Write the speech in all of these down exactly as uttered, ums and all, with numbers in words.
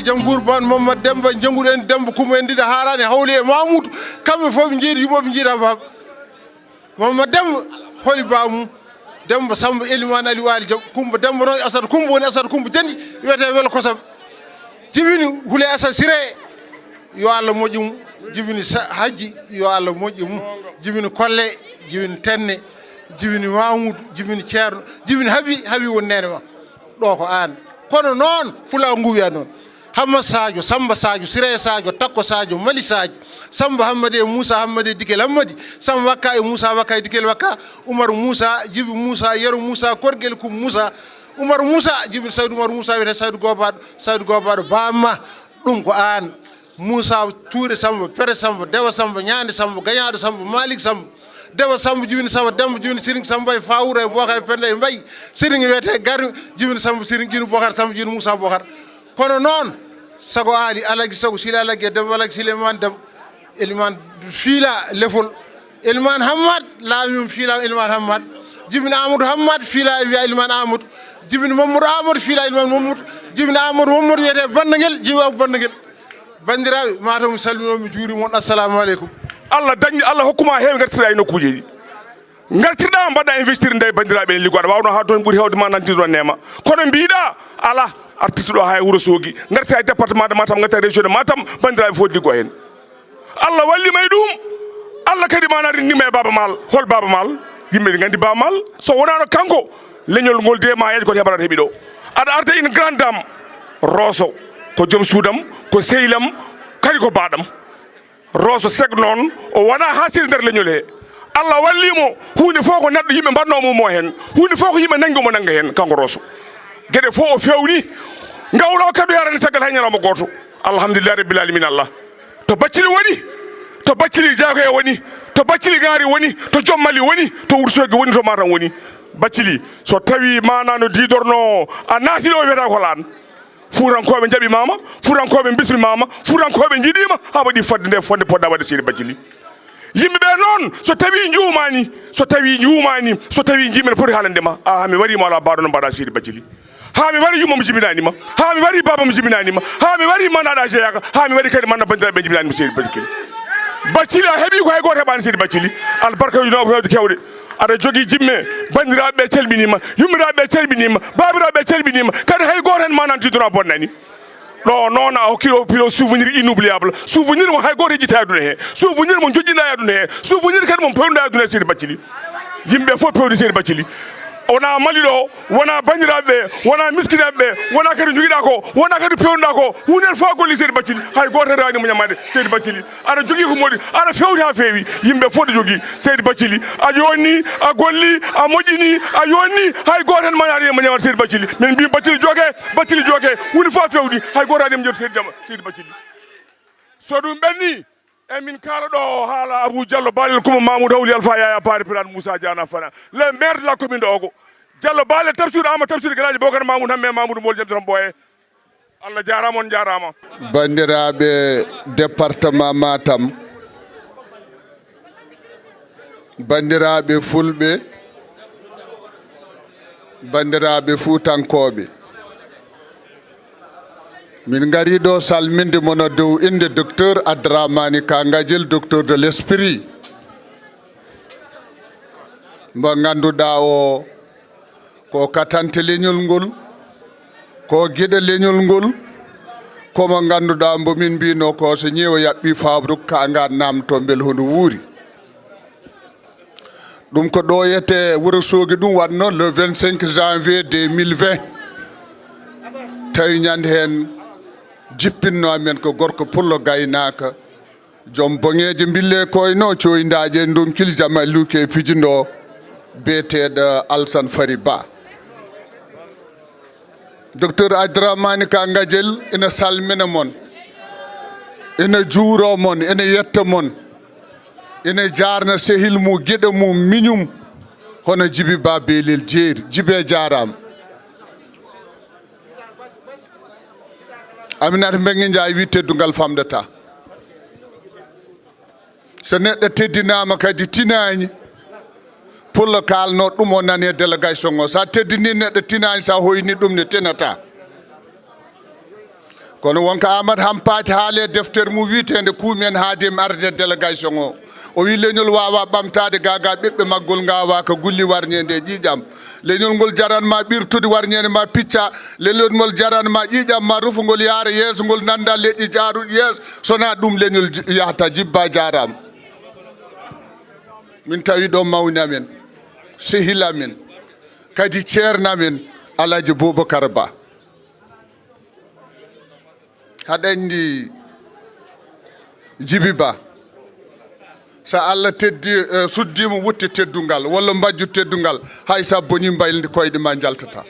Jam Gurbaan Mamad Demmba, njannguɗen Demmba Kumba en Dida Haaraani, hawle e Mamuudu. Kamɓe fof ɓe njeedi, yumma ɓe njeedi haa baaba. Mamad Demmba holi baaba mum. Demmba Samba Elimaan Ali Waali Jam Kumba Demmba noon, Asad Kumba woni Asad Kumba Jandi, wiyetee Welo Kosam. Jibini Hule Asad Sire, yo Allah moƴƴu mo. Jibini Sa-, Hajji, yo Allah moƴƴu mo. Jibini Kolle, jibini Tenne, jibini Mamuudu, jibini Ceerno, jibini Habi, Habi woni neene ma. Ɗo ko aan. Kono noon, Pulaagu ngu wiya noon. Hammat Sadio, Samba Sadio, Siré Sadio, Takko Sadio, Mali Sadio, Samba Hammadi e Moussa Hammadi e Dikel Hammadi, Samba Wakka e Moussa Wakka e Dikel Wakka, Umar Moussa, Jibi Moussa, Yero Moussa, Korgel Kum Moussa, Umar Moussa, Jibi Saydu Umar Moussa, wiyetee Saydu Gobaɗo, Saydu Gobaɗo, Bamma, ɗum ko aan. Moussa Touré Samba, Pere Samba, Dewa Samba, Ñaande Samba, Gañaaɗo Samba, Malik Samba, Dewa Samba, Jibini Samba, Demba Jibini, Siring Samba e Fawura e Bokar e Penda e Mbayi, Siring wiyetee Garmi, Jibini Samba, Siring Jibini Bokar Samba, Jibini Moussa Bokar. Kono noon, sago Aali, Alaji Sago, Sila Alaji, Demba Alaji, Sileman Demba, Eliman Fiila Lefol, Eliman Hammad, laami mum fiila Eliman Hammad, Jibini Amadou Hammad, fiila e wiya Eliman Amadou, Jibini Mamadou Amadou, fiila Eliman Mamadou, Jibini Amadou Mamadou, wiyetee Bannangel, Jibi Abu Bannangel. Banndiraaɓe, Matam mi salminii on, mi juurii mon, assalamu aleykum. Allah dañde, Allah hokkuma heewi ngartirɗa e nokkuuji ɗi. Ngartirɗa, mbaɗɗa investir nde banndiraaɓe en liggoɗa. Wawno haa toon ɓuri heewde ma nantirɗo neema. Kono mbiɗa, ala artirtuɗo haa e Wuro Soogi. Ngartirɗa e département de Matam, ngartirɗa e région de Matam, banndiraaɓe fof liggo heen. Allah walli ma e ɗum. Allah kadi ma na rindima e Baaba Maal. Hol Baaba Maal? Yimɓe ne nganndi Baaba Maal. So wonaano kanko, leñol ngol de ma yaj kono heɓarat heɓi ɗo. Aɗa arda une grande dame. Roso ko joom suudam, ko sehil am, kadi ko baaɗam. Roso Seck noon, o wona haa siri nder leñol he. Allah walli mo, huunde fof ko neɗɗo yimɓe mbaɗnoo mo mo heen. Huunde fof ko yimɓe nanngi mo nannga heen, kanko Roso. Geɗe fof o fewni, ngawla o kadi o yarani caggal hay ñalawma gooto. Alhamdulillahi rabbil alamin Allah. To Baccili woni, to Baccili Jaakoya woni, to Baccili Ŋaari woni, to Jommali woni, to Wuro Soogi woni, to Matam woni. Baccili, so tawi mana no diidorno, a naati ɗo wiyata ko laan. Fuutankooɓe njaɓimaama, Fuutankooɓe mbismimaama, Fuutankooɓe njiɗiima, haa waɗi fodde nde fodde poɗɗa waɗde Seydi Baccili. Yimɓe ɓe noon, so tawi njuumaani, so tawi njuumaani, so tawi njiimi no poti haalande ma, a, haa mi warii mo alaa baaɗo no mbaɗa Seydi Baccili. Haa mi warii yumma mo jibinaani ma, haa mi warii baaba mo jibinaani ma, haa mi warii manaaɗa jeyaaka, haa mi warii kadi manna banndiraaɓe ɓe jibinaani mo Seydi Baccili. Baccili a heɓii ko hay gooto heɓaani Seydi Baccili. Albarka ujunaaɓe heewde kewɗe. Aɗa jogii jimme, banndiraaɓe ɓe calminiima, yummiraaɓe ɓe calminiima, baabiraaɓe ɓe calminiima, kadi hay gooto heen ma nan tiddora bonnani. Ɗo noon a hokki o pilo souvenir inoubliable, souvenir mo hay gooto heƴƴita e aduna he, souvenir mo joƴƴina e aduna he, souvenir kadi mo pewnuɗa e aduna he Seydi Baccili. Yimɓe fof pewni Seydi Baccili. Wona Mali ɗo, wona banndiraaɓe ɓe, wona miskinaaɓe ɓe, wona kadi jogiɗa ko, wona kadi pewnuɗa ko, huunde fof a golli Seydi Baccili, hay gooto heen rewani mo ñamade Seydi Baccili. Aɗa jogii ko moƴƴi, aɗa fewni haa feewi, yimɓe fof ɗo jogii. Seydi Baccili, a yonni, a golli, a moƴƴini, a yonni, hay gooto heen manaani e mo ñamata Seydi Baccili. Min mbii Baccili jooke, Baccili jooke, huunde fof a fewni, hay gooto aani e mo jewta Seydi Jama, Seydi Baccili. So ɗum ɓenni, emin kaala ɗo haala Abou Diallo, Balel Kumba Mamoudou Hawli Alpha Yaya Paari Piran Moussa Diana Fana, le maire de la commune de Ogo. Diallo Baale Tafsir Ama Tafsir Galaaji Bokar Mamoudou Hamme Mamoudou Mbool Jam Jorom Boye. Allah jaaraama, on njaaraama. Banndiraaɓe département Matam, banndiraaɓe Fulɓe, banndiraaɓe Fuutankooɓe, min ngarii ɗo salminde mon e dow innde Docteur Adramani Ka Ngajel, docteur de l'esprit, mo ngannduɗaa o ko katante leñol ngol, ko giɗo leñol ngol, ko mo ngannduɗaa mbo min mbino ko so ñeewa yaɓɓi faabruk ka nga namto mbel hono wuuri. Ɗum ko ɗo yete Wuro Soogi ɗum waɗno le vingt-cinq janvier deux mille vingt. Tawi ñande heen jippinno amen ko gorko pullo gaynaaka, joom boŋeeje mbille koyno, cooyndaaje, ndonkil jama luuke pijindo, biyeteeɗo Alsan Fari Ba. Docteur Adramani Ka Ngajel ina salmina mon, ina juuro mon, ina yetta mon, ina jaarna sehil mum, giɗo mum, miñum, hono Jibi Ba Belel Jeeri. Jibi, a jaaraama. Aminata Mbengue Ndiaye wi teddungal famdata. So neɗɗo teddinaama kadi tinaani, pullo kaalno ɗum o nani e délégation o. Sa teddini neɗɗo tinaani, sa hoyni ɗum ne tinata. Kono wonko Aamadu Hampaate haali e deftere mum wiyeteende Kuumen haade mi arde délégation o. O wi leñol waawaa ɓamtaade gaa gaa ɓiɓɓe maggol ngaawaaka gulli warñeende e ƴiiƴam. Leñol ngol jaran ma ɓirtude warñeende ma picca. Leñol ngol jaran ma ƴiiƴam ma rufugol yaara yeeso ngol nannda leƴƴi jaaruɗi yeeso. Sonaa ɗum leñol ji-, yahata jibba jaaraama. Min tawi ɗo mawni amen, sehil amen, kadi ceerno amen, Alhaji Boubacar Ba. Haɗa anndi Jibi Ba, so Allah teddi, eh, suddii mo wutte teddungal, walla mbajju teddungal, hay so a bonii mbaylde koyɗe ma njaltata.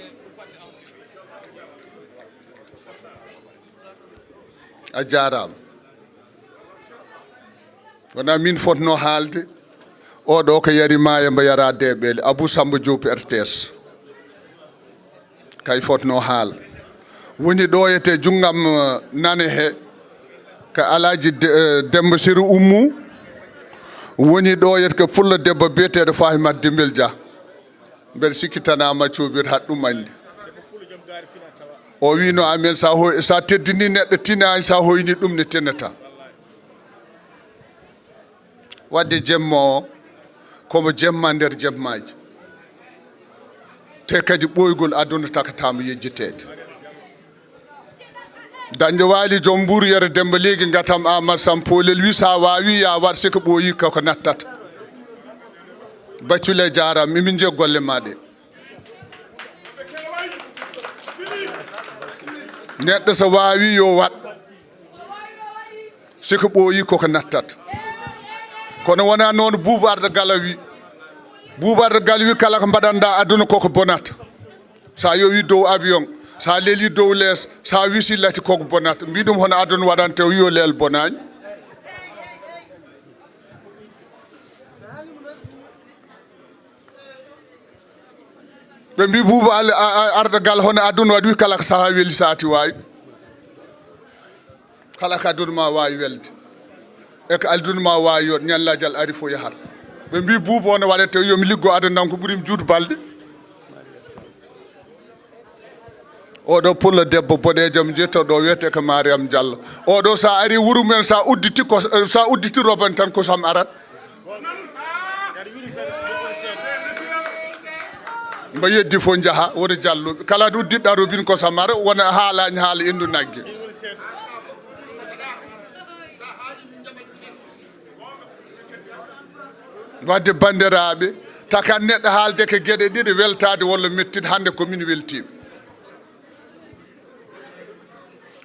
A jaaraama. Wonaa min fotnoo haalde, oɗo ko yari maaya mbo yaraa deeɓeele, Abou Samba Diop R T S. Kay fotnoo haal. Woni ɗo e te junngam, eh, nane he, ko Alaaji De-, eh, Demba Siri Ummu. Woni ɗo e ko pullo debbo biyeteeɗo Fahimat Dimbel Dia. Mbeɗa sikki tan a maccoɓir haɗ ɗum anndi. O wino amen, sa ho-, sa teddini neɗɗo tinaani, sa hoyni ɗum ne tenata. Wadde jemma o, komo jemma nder jemmaaji. Te kadi ɓooygol aduna takataama yejjiteede. Dañde waali joom mbuuru yere Demba leegi ngatam Aamadu Sam Poolel wi sa waawi ya waɗ siko ɓooyi koko nattata. Baccule jaaraama, mimin je golle ma ɗe. Neɗɗo so waawi yo waɗ. Siko ɓooyi koko nattata. Kono wonaa noon Buuba Arɗo Galo wi. Buuba Arɗo Galo wi kala ko mbaɗanɗa aduna koko bonata. Sa yowi dow avion, sa leli dow lees, sa wisi lati koko bonata. Mbi ɗum hono aduna waɗante o wi o leel bonaani. Ɓe mbi Buuba Al-, a-, a-, Arɗo Galo hono aduna waɗi wi kala ko saha weli sati wawi. Kala ko aduna ma wawi welde. E ko aduna ma wawi yo ñallajal ari fo yahata. Ɓe mbi Buuba ono waɗete yomi liggo aduna nan ko ɓurim juutu balɗe. Oɗo pullo debbo boɗejo mo jetto ɗo wiyete ko Mariam Diallo. Oɗo sa ari wuro men sa udditi ko, sa udditi roban tan ko sam arat. Mbo yeddi fof njaha woto jalluɓe kala uddiɗɗa robin ko samara wona haalaani haala endu nagge. Wadde banndiraaɓe, takan neɗɗo haalde ko geɗe ɗiɗi, weltaade walla mettude. Hannde ko min weltiima.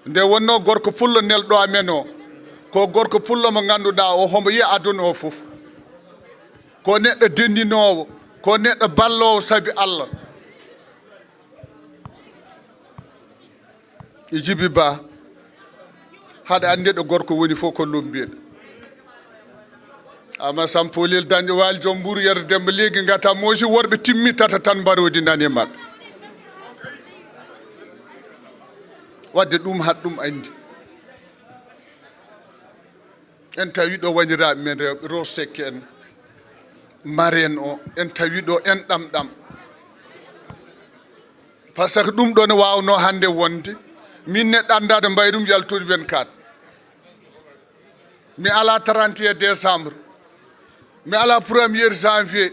Nde wonnoo gorko pullo nelɗo amen o, ko gorko pullo mo ngannduɗaa o, hombo yiya aduna o fof. Ko neɗɗo denndinoowo, ko neɗɗo balloowo sabi Allah. E Jibi Ba, haɗa anndi ɗo gorko woni fof ko lombiiɗo. Ama Sampoliel dañɗo waali joom mbuuru yero Demba leegi ngata moosi worɓe timmi tata tan mbaroodi nani e maɓɓe. Wadde ɗum haɗ ɗum anndi. En tawi ɗo wanndiraaɓe men rewɓe, Rose Seck en, Mareen o, en tawi ɗo en ɗam ɗam. Par ce que ɗum ɗo ne waawno hannde wonde, min neɗɗo anndaade mbayrum yaltude vingt-quatre. Mi alaa trente et un décembre, mi alaa premier janvier.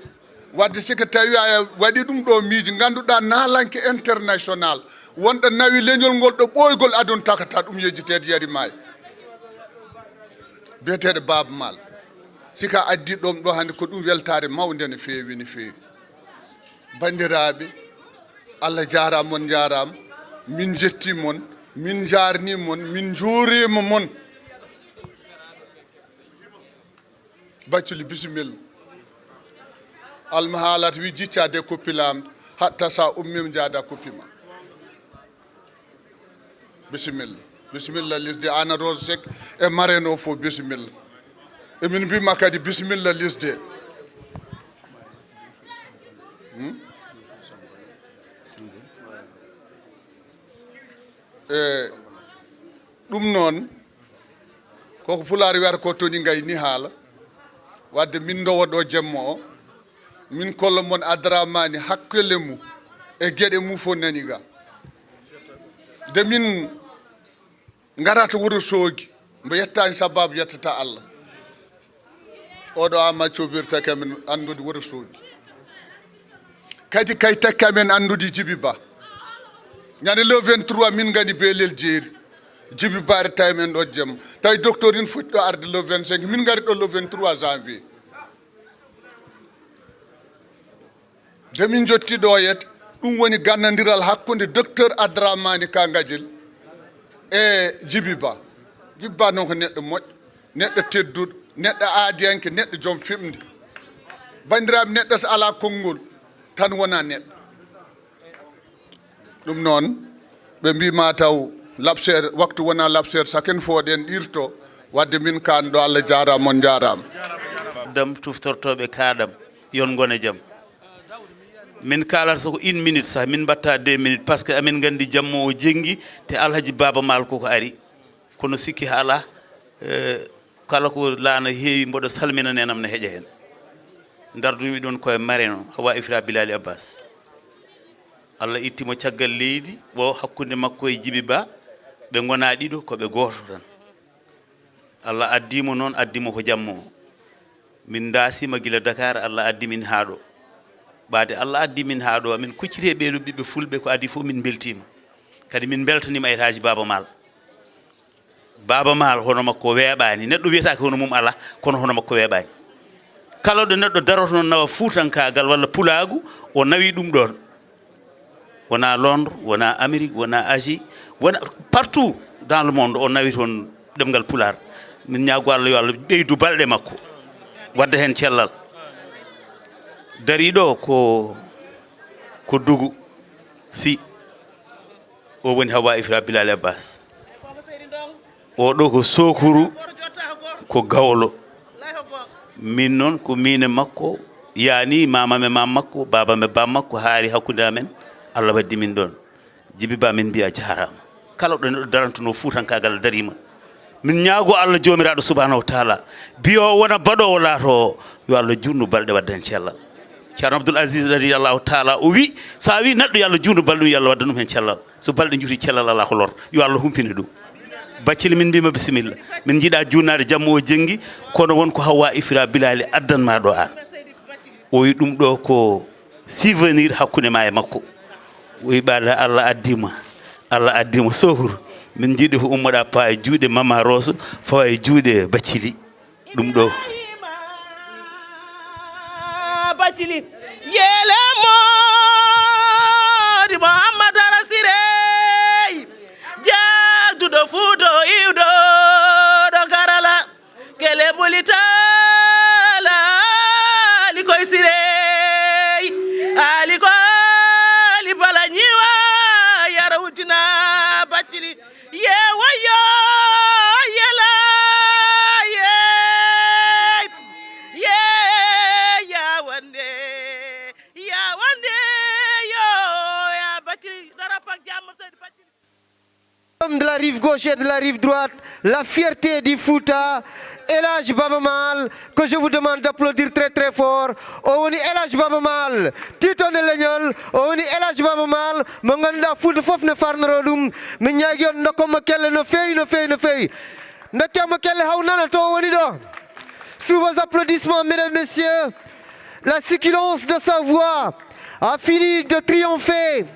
Wadde si ko tawi a waɗi ɗum ɗo miiji, ngannduɗaa naalanke international, wonɗo nawi leñol ngol ɗo ɓooygol aduna takata ɗum yejjiteede yari maayo. Biyeteeɗo Baaba Maal. Si ka addi ɗum ɗo hannde ko ɗum weltaare mawnde no feewi, no feewi. Banndiraaɓe, Allah jaaraama, mon njaaraama. Min njetti mon, min njaarni mon, min njuuriima mon. Bacculi, bisimilla. Alma haalata wi jiccaade koppi laamɗo, hatta sa ummima njaada koppi ma. Bisimilla. Bisimilla lisde, Ana Rose Seck e Mareen o fof, bisimilla. Emin mbima kadi bisimilla lisde. Hmm? E ɗum noon, koko Pulaar wiyata ko toni ngay ni haala. Wadde min ndowa ɗo jemma o, min kolla mon Adramani hakkille mum e geɗe mum fof nani ga. De min ngarata Wuro Soogi, mbo yettaani sababu yettata Allah. Oɗo ama cobirtake amen anndude Wuro Soogi. Kadi kay takki amen anndude Jibi Ba. Ñande le vingt-trois min ngani Belel Jeeri. Jibi Ba ari tawi men ɗo jemma. Tawi docteur in foti ɗo arde le vingt-cinq, min ngari ɗo le vingt-trois janvier. Nde min njotti ɗo yet, ɗum woni gannandiral hakkunde docteur Adramani Ka Ngajel e Jibi Ba. Jibi Ba noon ko neɗɗo moƴƴo, neɗɗo tedduɗo, neɗɗo aadiyanke, neɗɗo joom fiɓnde. Banndiraaɓe, neɗɗo so alaa konngol tan wonaa neɗɗo. Ɗum noon, ɓe mbiima taw labseer, waktu wonaa labseer, saken fooɗen ɗirto, wadde min kaan ɗo, Allah jaaraama, on njaaraama. Dam tuftortooɓe kaaɗam, yon ngone jam. Min kaalata so ko une minute sah, min mbatta deux minutes, parce que amin nganndi jammo o jenngi, te Alhaji Baaba Maal koko ari. Kono sikki alaa, eh, kala ko laana heewi, mboɗo salmina nenam no heƴa heen. Ndardumi ɗon koye mareno, Hawa Ifra Bilali Abbas. Allah itti mo caggal leydi, o hakkunde makko e Jibi Ba, ɓe ngona ɗiɗo, ko ɓe gooto tan. Allah addi mo noon, addi mo ko jammo o. Min ndaasima gila Dakar, Allah addi min haa ɗo. Ɓaade Allah addi min haa ɗo, min kucciti e ɓeeɗo ɓiɓɓe fulɓe, ko adii fof min mbeltiima. Kadi min mbeltaniima El Hadji Baaba Maal. Baaba Maal hono makko weeɓaani. Neɗɗo wiyetaake hono mum alaa, kono hono makko weeɓaani. Kala ɗo neɗɗo daroto noon nawa fuutankaagal walla pulaagu, o nawi ɗum ɗoon. Wonaa Londres, wonaa Amérique, wonaa Asie, wona partout dans le monde, o nawi toon ɗemngal pulaar. Min ñaago Allah yo Allah ɓeydu balɗe makko, wadda heen cellal. Dariiɗo ko, ko Dugu Sy, o woni Hawa Ifra Bilal Abbas. Oɗo ko Sokuru, ko Gawlo. Min noon ko miin e makko, yaani maamam e maam makko, baabam e baam makko, haari hakkunde amen, Allah waddi min ɗoon. Jibi Ba, min mbiya jaaraama. Kala ɗo neɗɗo darantunoo fuutankaagal dariima. Min ñaago Allah Joomiraaɗo Subhaanahu wa Taala, biyo wona baɗoowo laatoo, yo Allah juutnu balɗe wadda heen cellal. Ceerno Abdul Aziz radiyallahu taala o wi, so a wi neɗɗo yo Allah juutnu balɗe mum, yo Allah wadda ɗum heen cellal. So balɗe njuuti, cellal alaa ko lor. Yo Allah humpine ɗum. Baccili, min mbiima bisimilla. Min njiɗa juutnaade jamma o jenngi, kono won ko Hawa Ifra Bilali addan ma ɗo aan. O wi ɗum ɗo ko souvenir hakkunde ma e makko. O wi ɓaade Allah addi ma, Allah addi ma Sokuru. Min njiɗi ko ummoɗa pa e juuɗe Mama Roso, fawa e juuɗe Baccili. Ɗum ɗo. Bacili yele moodi Muhammad Arasirey, jaagduɗo Fuuto iwɗo ɗo Garala, kele mbuli taala, Ali koye Sirey, Ali ko Ali bala ñiwa, yara wuddina Bacili. Ye wayo, yela, ye, ye, ya wande, ya wande, yo, ya Bacili, dara pak jam, Seydi Bacili. Homme de la rive gauche et de la rive droite, la fierté du Fouta, El Hadj Baba Maal, que je vous demande d'applaudir très, très fort. O woni El Hadj Baba Maal, tiitonde leñol, o woni El Hadj Baba Maal, mo ngannduɗaa Fuuta fof ne farnoro ɗum. Min ñaagi on, ndokkon mo kelle no feewi, no feewi, no feewi. Ndokken mo kelle haw nana to o woni ɗo. Sous vos applaudissements, mesdames, messieurs, la succulence de sa voix a fini de triompher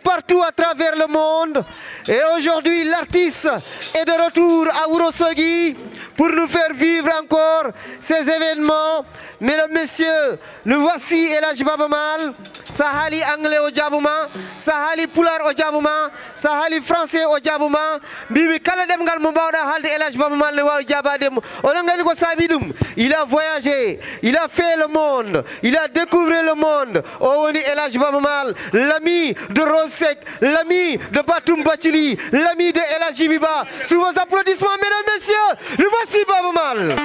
partout à travers le monde. Et aujourd'hui, l'artiste est de retour à Ourossogui pour nous faire vivre encore ces événements. Mesdames, messieurs, nous voici El Hadj Baba Maal. Sa haali anglais o jaabuma, sa haali pulaar o jaabuma, sa haali français o jaabuma. Mbimi kala ɗemngal mo mbawɗa haalde El Hadj Baba Maal ne waawi jaabaade mo. Oɗon nganndi ko saabi ɗum. Il a voyagé, il a fait le monde, il a découvert le monde. O woni El Hadj Baba Maal, l'ami de Rose Seck, l'ami de Batum Bacili, l'ami de El Hadji Biba. Sous vos applaudissements, mesdames, messieurs, le voici Baba Maal.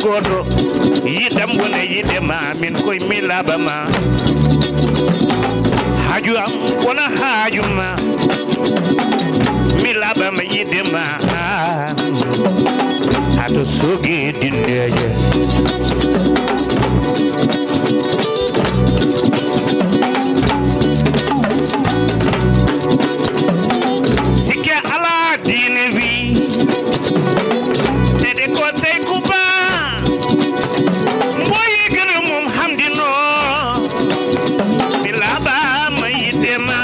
Goto yiɗam wona yiɗde ma, min koye mi laaɓa ma. Haaju am wona haaju ma, mi laaɓa ma yiɗde ma. Hato sogi dindeje. Sikke ala diine wi. Sede ko sey kuba. Mboyi gere mum hamdino. Mi laaɓa ma yiɗde ma.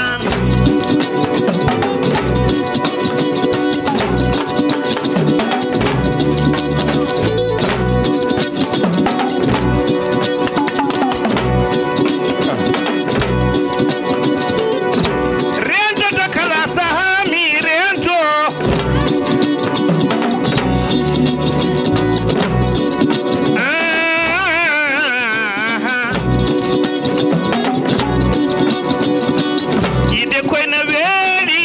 Rentoto kala saha mi rento. Aha. Yiɗde koye na weeli.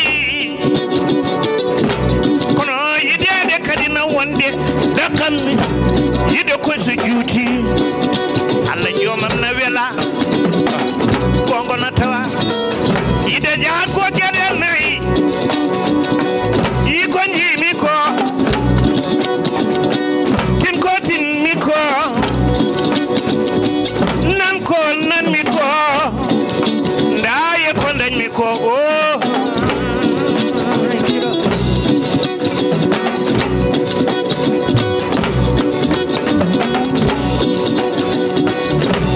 Kono yiɗeede kadi na wonde ɗakammi. Yiɗde koye so juuti. Allah joomam na wela. Gongo na tawa. Yiɗde jahat ko geɗe nayi. Yi ko njiimi ko. Tin ko tinmi ko. Nan ko nanmi ko. Ndaye ko dañmi ko o.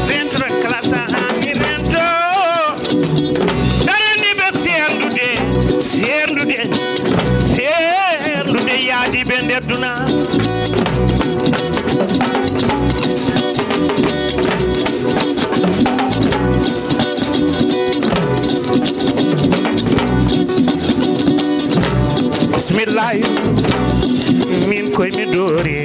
Rento kala saha mi rento. Daraniɓe serndude, serndude, serndude yaadiɓe nder duna. Bismillahi, min koye mi doori.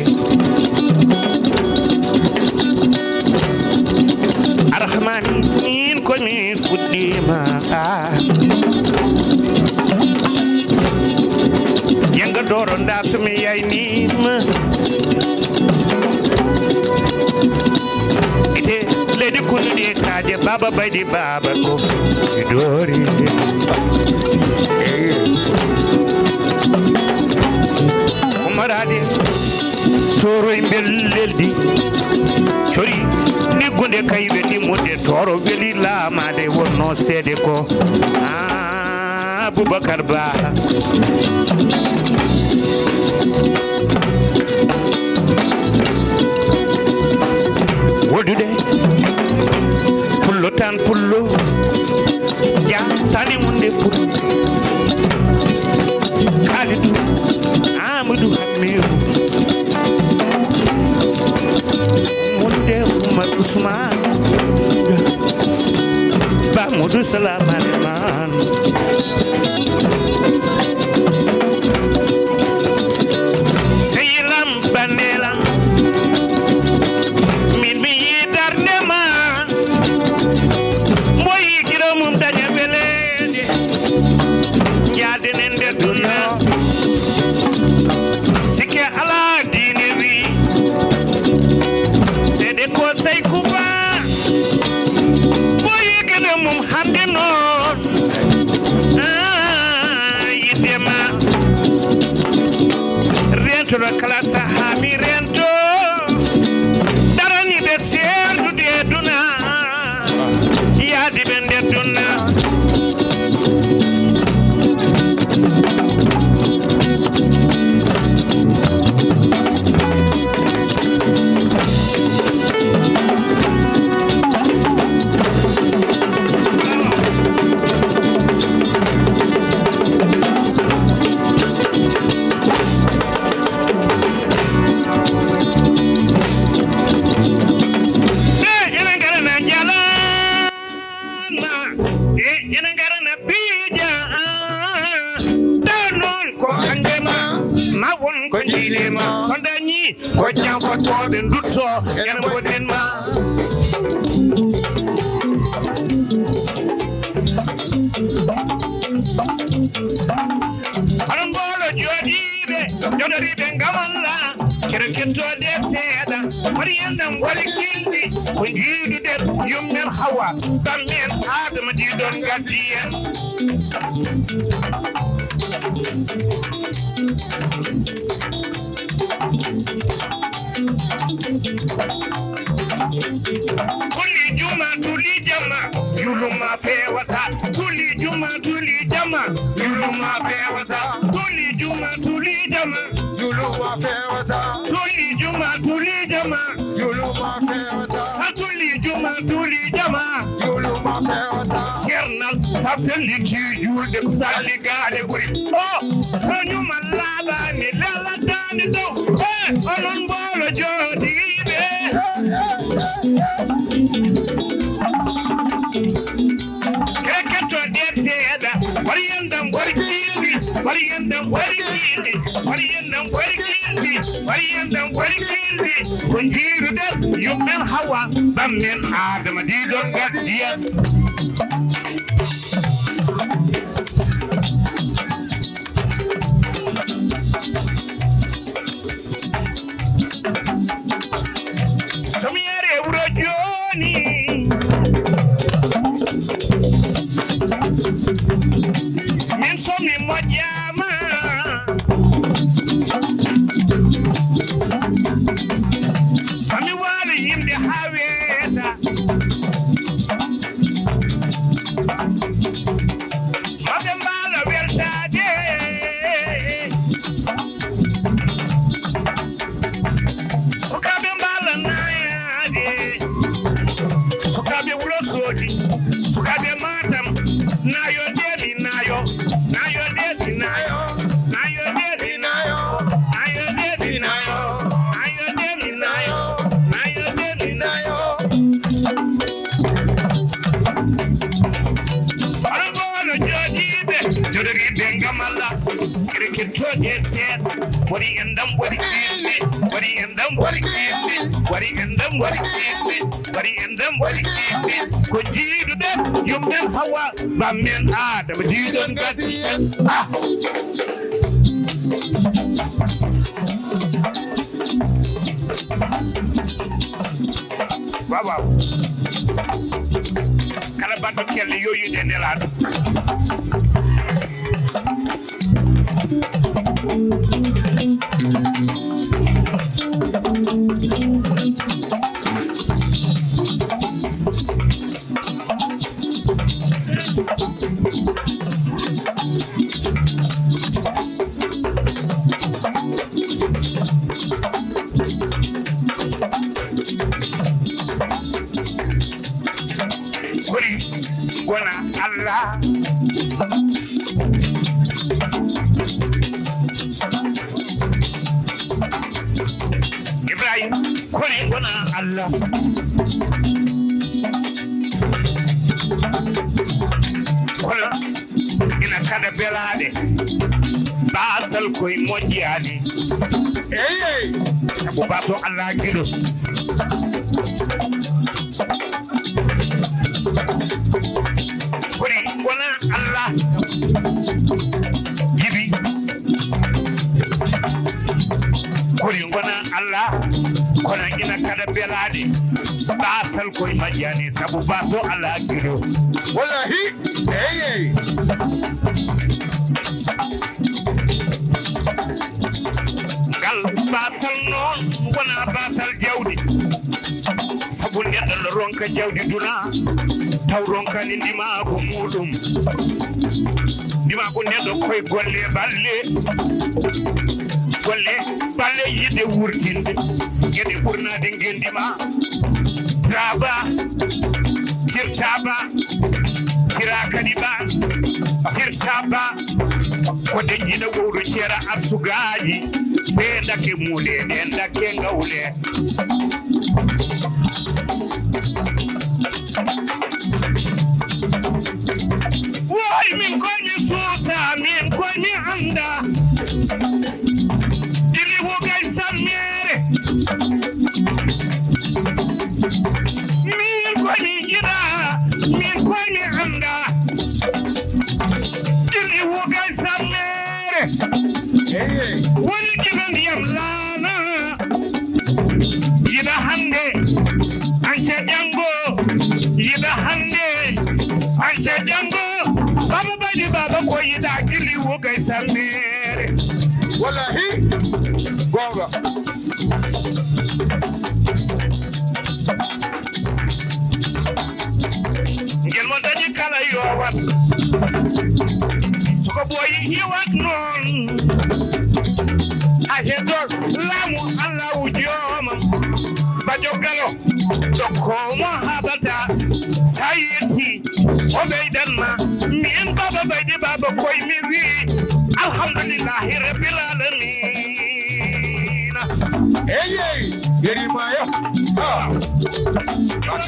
Arahmani, min koye mi fuɗɗima. Ah. Yenga doro nda sumi yaynima. Ite leydi kunduɗi e kaaje baba baydi baba ko idori. Umarade toro e mbel leldi cori liggude kay weli mudde toro weli laamade wonno seede ko. Ah. Aboubacar Ba. Woɗɗude pullo tan pullo. Ya sani munde pullo. Kalidou Amadou Hamiru. Munde Oumar Ousmane. Ba Modou Salam Alema. Seyilam bandelam. Min mi yidarde ma. Mboyi giro mum daña welede. Jaden en nder dunna. Sikke ala diine wi. Sede ko say kuba. Mboyi giro mum hande noon. Ah, yiɗde ma. Rentoɗo kala saha mi rento. Daraniɓe serdude e duna. Yaadiɓe nder duna. Ɓe ina ngarana njalanma, ɓe ina ngarana piija. Ɗo noon ko hannde ma, ma won ko jiiɗe ma. So dañi ko janfotooɓe ndutto ene mboɗen ma. Oɗon mboolo jooɗiiɓe, jooɗoriiɓe ngam Allah, kere Kettoɗen seeɗa, mbaɗi en ɗam, mbaɗi gilɗi, ko jiiduɗen yummen Hawa, ɓammen Adama, jiiɗon gaddi en. Tulli juma, tulli jama, yuluma fewata. Tulli juma, tulli jama, yuluma fewata. Tulli juma, tulli jama, yuluma fewata. Tulli juma, tulli jama, yuluma fewata. A tulli juma, tulli jama, yuluma fewata. Ceernal, sa selliti juulde, ko salli gaade ɓuri. O, ko ñuma laaɓaani, lelataani dow. E, onon mboolo jooɗiiɓe. Kere ketto nder seeɗa. Wari en ɗam, wari kiiɗi. Wari en ɗam, wari kiiɗi. Wari en ɗam, wari kiiɗi. Wari en ɗam, wari kiiɗi. Ko jiiruɗen yummen Hawa, ɓammen Adama, diidon gaddiyen. So mi ari e wuro jooni, min so mi moƴƴaama, so mi waali yimɓe haa weeta. Maɓe mbaala wertaade. Sukaaɓe mbaala naayaade. Sukaaɓe Wuro Soogi. Sukaaɓe Matam. Naayo de mi naayo. Naayo de mi naayo. Naayo de mi naayo. Naayo de mi naayo. Naayo de mi naayo. Naayo de mi naayo. Oɗon mboolo jooɗiiɓe, jodoriiɓe ngam Allah. Kere kettoɗe seeɗa. Waɗi en ɗam, waɗi kiiɗi. Waɗi en ɗam, waɗi kiiɗi. Waɗi en ɗam, waɗi kiiɗi. Waɗi en ɗam, waɗi kiiɗi. Ko jiiduɗen, yummen Hawa, ɓammen Adama, jiiɗon gaddi en. Ah! Waaw, waaw. Kala baɗɗo kelle yo yiɗe nelaaɗo. Kori gona Allah. Ibrahim, kori gona Allah. Kono ina kada belaaɗe, baasal koye moƴƴaani. Eyey, sabu baaso Allah giɗo. Kori gona Allah. Jibi. Kori gona Allah. Kono ina kada belaaɗe. Baasal koye moƴƴaani sabu baaso Allah giɗo. Wallahi. Eyey. Ngal baasal noon wona baasal jawdi. Sabu neɗɗo no ronka jawdi duna, taw ronkani ndimaagu muuɗum. Ndimaagu neɗɗo koye golle balle. Golle balle yiɗde wurtinde. Geɗe ɓurnaade ngenndi ma. Taba, tirtaba, tira kadi ba, tirtaba. Ko deƴƴiɗo wowro ceera arsugaaji. Ɓe ndake muule, ɗe ndake ngawle. Woy, min koy mi suusa, min koy mi annda. Gili wogay sammere. Min koy mi yiɗa, min koy mi annda. Gili wogay sammere. Woni gila ndiyam laana. Yiɗa hannde, anca janngo. Yiɗa hannde, anca janngo. Baba Baydi Baba ko yiɗa gilli wogay sammere. Wallahi, gonga. Ngel mo dañi kala yo wat. Soko boyi iwat noon. A heddo laamu Allahu jooma. Bajo galo, ɗo ko mo haɓata. Sa yetti, o ɓeydan ma. Min Baba Baydi Baba koy mi wi. Alhamdulillahi Rabbil Alamin. Eyey, Yerima ya. Ah. Ah.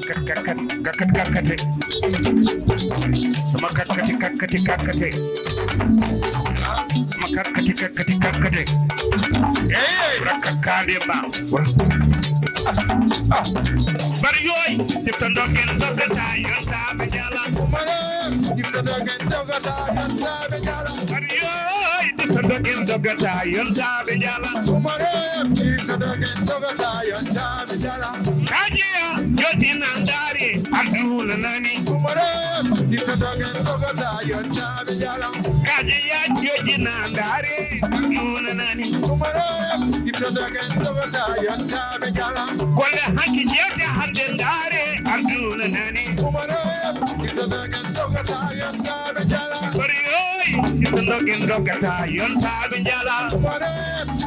Kakkat, kakkat, kakkat. Sama kakkati, kakkati, kakkati. Sama kakkati, kakkati, kakkati. Eh, rakka kade ma. Bari yoy, tifta dogen dogata yonta be jala. Umare, tifta dogen dogata yonta be jala. Bari yoy, tifta dogen dogata yonta be jala. Umare, tifta dogen dogata yonta be jala. Kajiya, jodi nandari, aduna nani. Umare, tifta dogen dogata yonta be jala. Kajiya, jodi nandari, aduna nani. Umare, tifta dogen dogata yonta be jala. Golle hanki jewte hande ndaare, aduna nani. Umare, tifta dogen dogata yonta be jala. Bari yoy, tifta dogen dogata yonta be jala. Umare,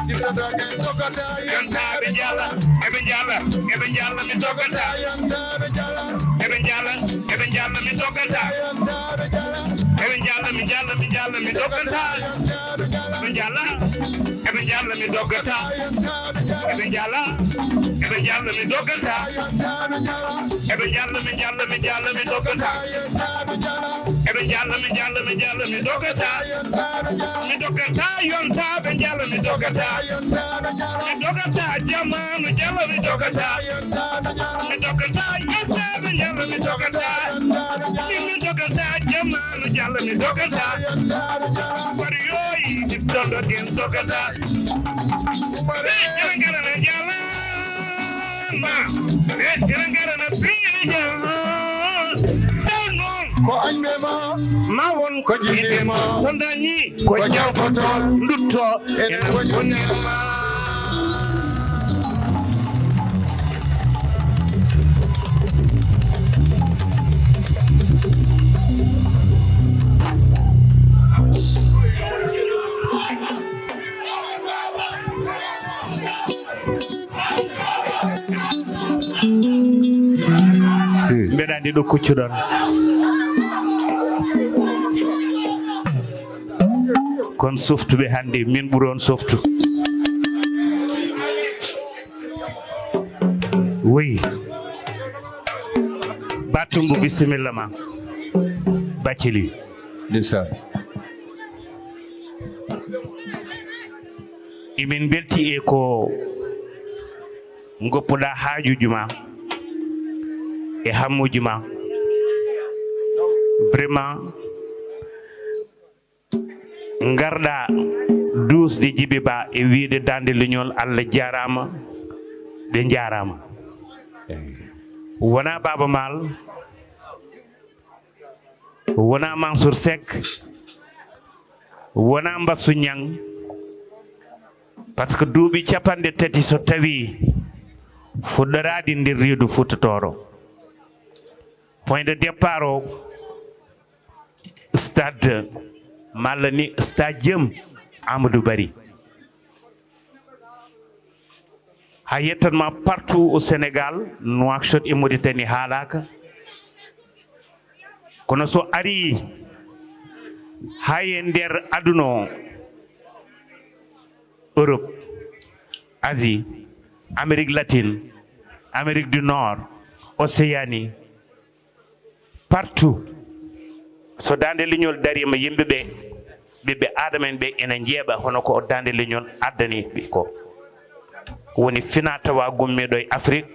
tifta dogen dogata yonta be jala. Ebe jala, ebe jala mi dogata. Yonta be jala. Ebe jala, ebe jala mi dogata. Yonta be jala. Ebe jala, mi jala, mi jala mi dogata. Yonta be jala. Ebe jala. Eɓe njalla mi doggata. Eɓe njalla. Eɓe njalla mi doggata. Eɓe njalla mi njalla mi njalla mi doggata. Eɓe njalla mi njalla mi njalla mi doggata. Mi doggata yonta ɓe njalla mi doggata. Mi doggata jamanu jalla mi doggata. Mi doggata yonta ɓe njalla mi doggata. Min mi doggata jamanu jalla mi doggata. Bari yoyi diftondo ɗin doggata. Ɓe jala ngara na jala ma. Ɓe jala ngara na piija. Taw noon. Ko añɓe ma. Ma won ko jiɗɓe ma. Ko dañi ko janfoto ndutto. Enen ko jonnir ma. Mbeɗa andi ɗo kuccuɗon. Kon softuɓe hannde, min ɓuri on softu. Oui. Batumbu, bisimilla ma. Bacili. Ndeysaan. Imin mbelti e ko ngoppuɗa haajuuji ma e hammuuji ma. Vraiment, ngarɗa duusde Jibi Ba e wiide Daande Leñol, Allah jaaraama, ɓe njaaraama. Wonaa Baaba Maal, wonaa Mansour Seck, wonaa Mbassou Niang, parce que duuɓi capanɗe tati so tawii fuɗɗoraade nder reedu Fuuta Tooro. Point de départ o, stade, malla ni stadium Amadou Barry. Haa yettan ma partout au Sénégal, Nouakchott e Mauritanie haalaaka. Kono so arii haa e nder aduna o, Europe, Asie, Amérique latine, Amérique du Nord, Océanie, partout. So Daande Leñol dariima, yimɓe ɓe, ɓiɓɓe Aadama en ɓe ena njeeɓa hono ko Daande Leñol addani ɓe ko. Woni finaa tawaa gummiiɗo e Afrik,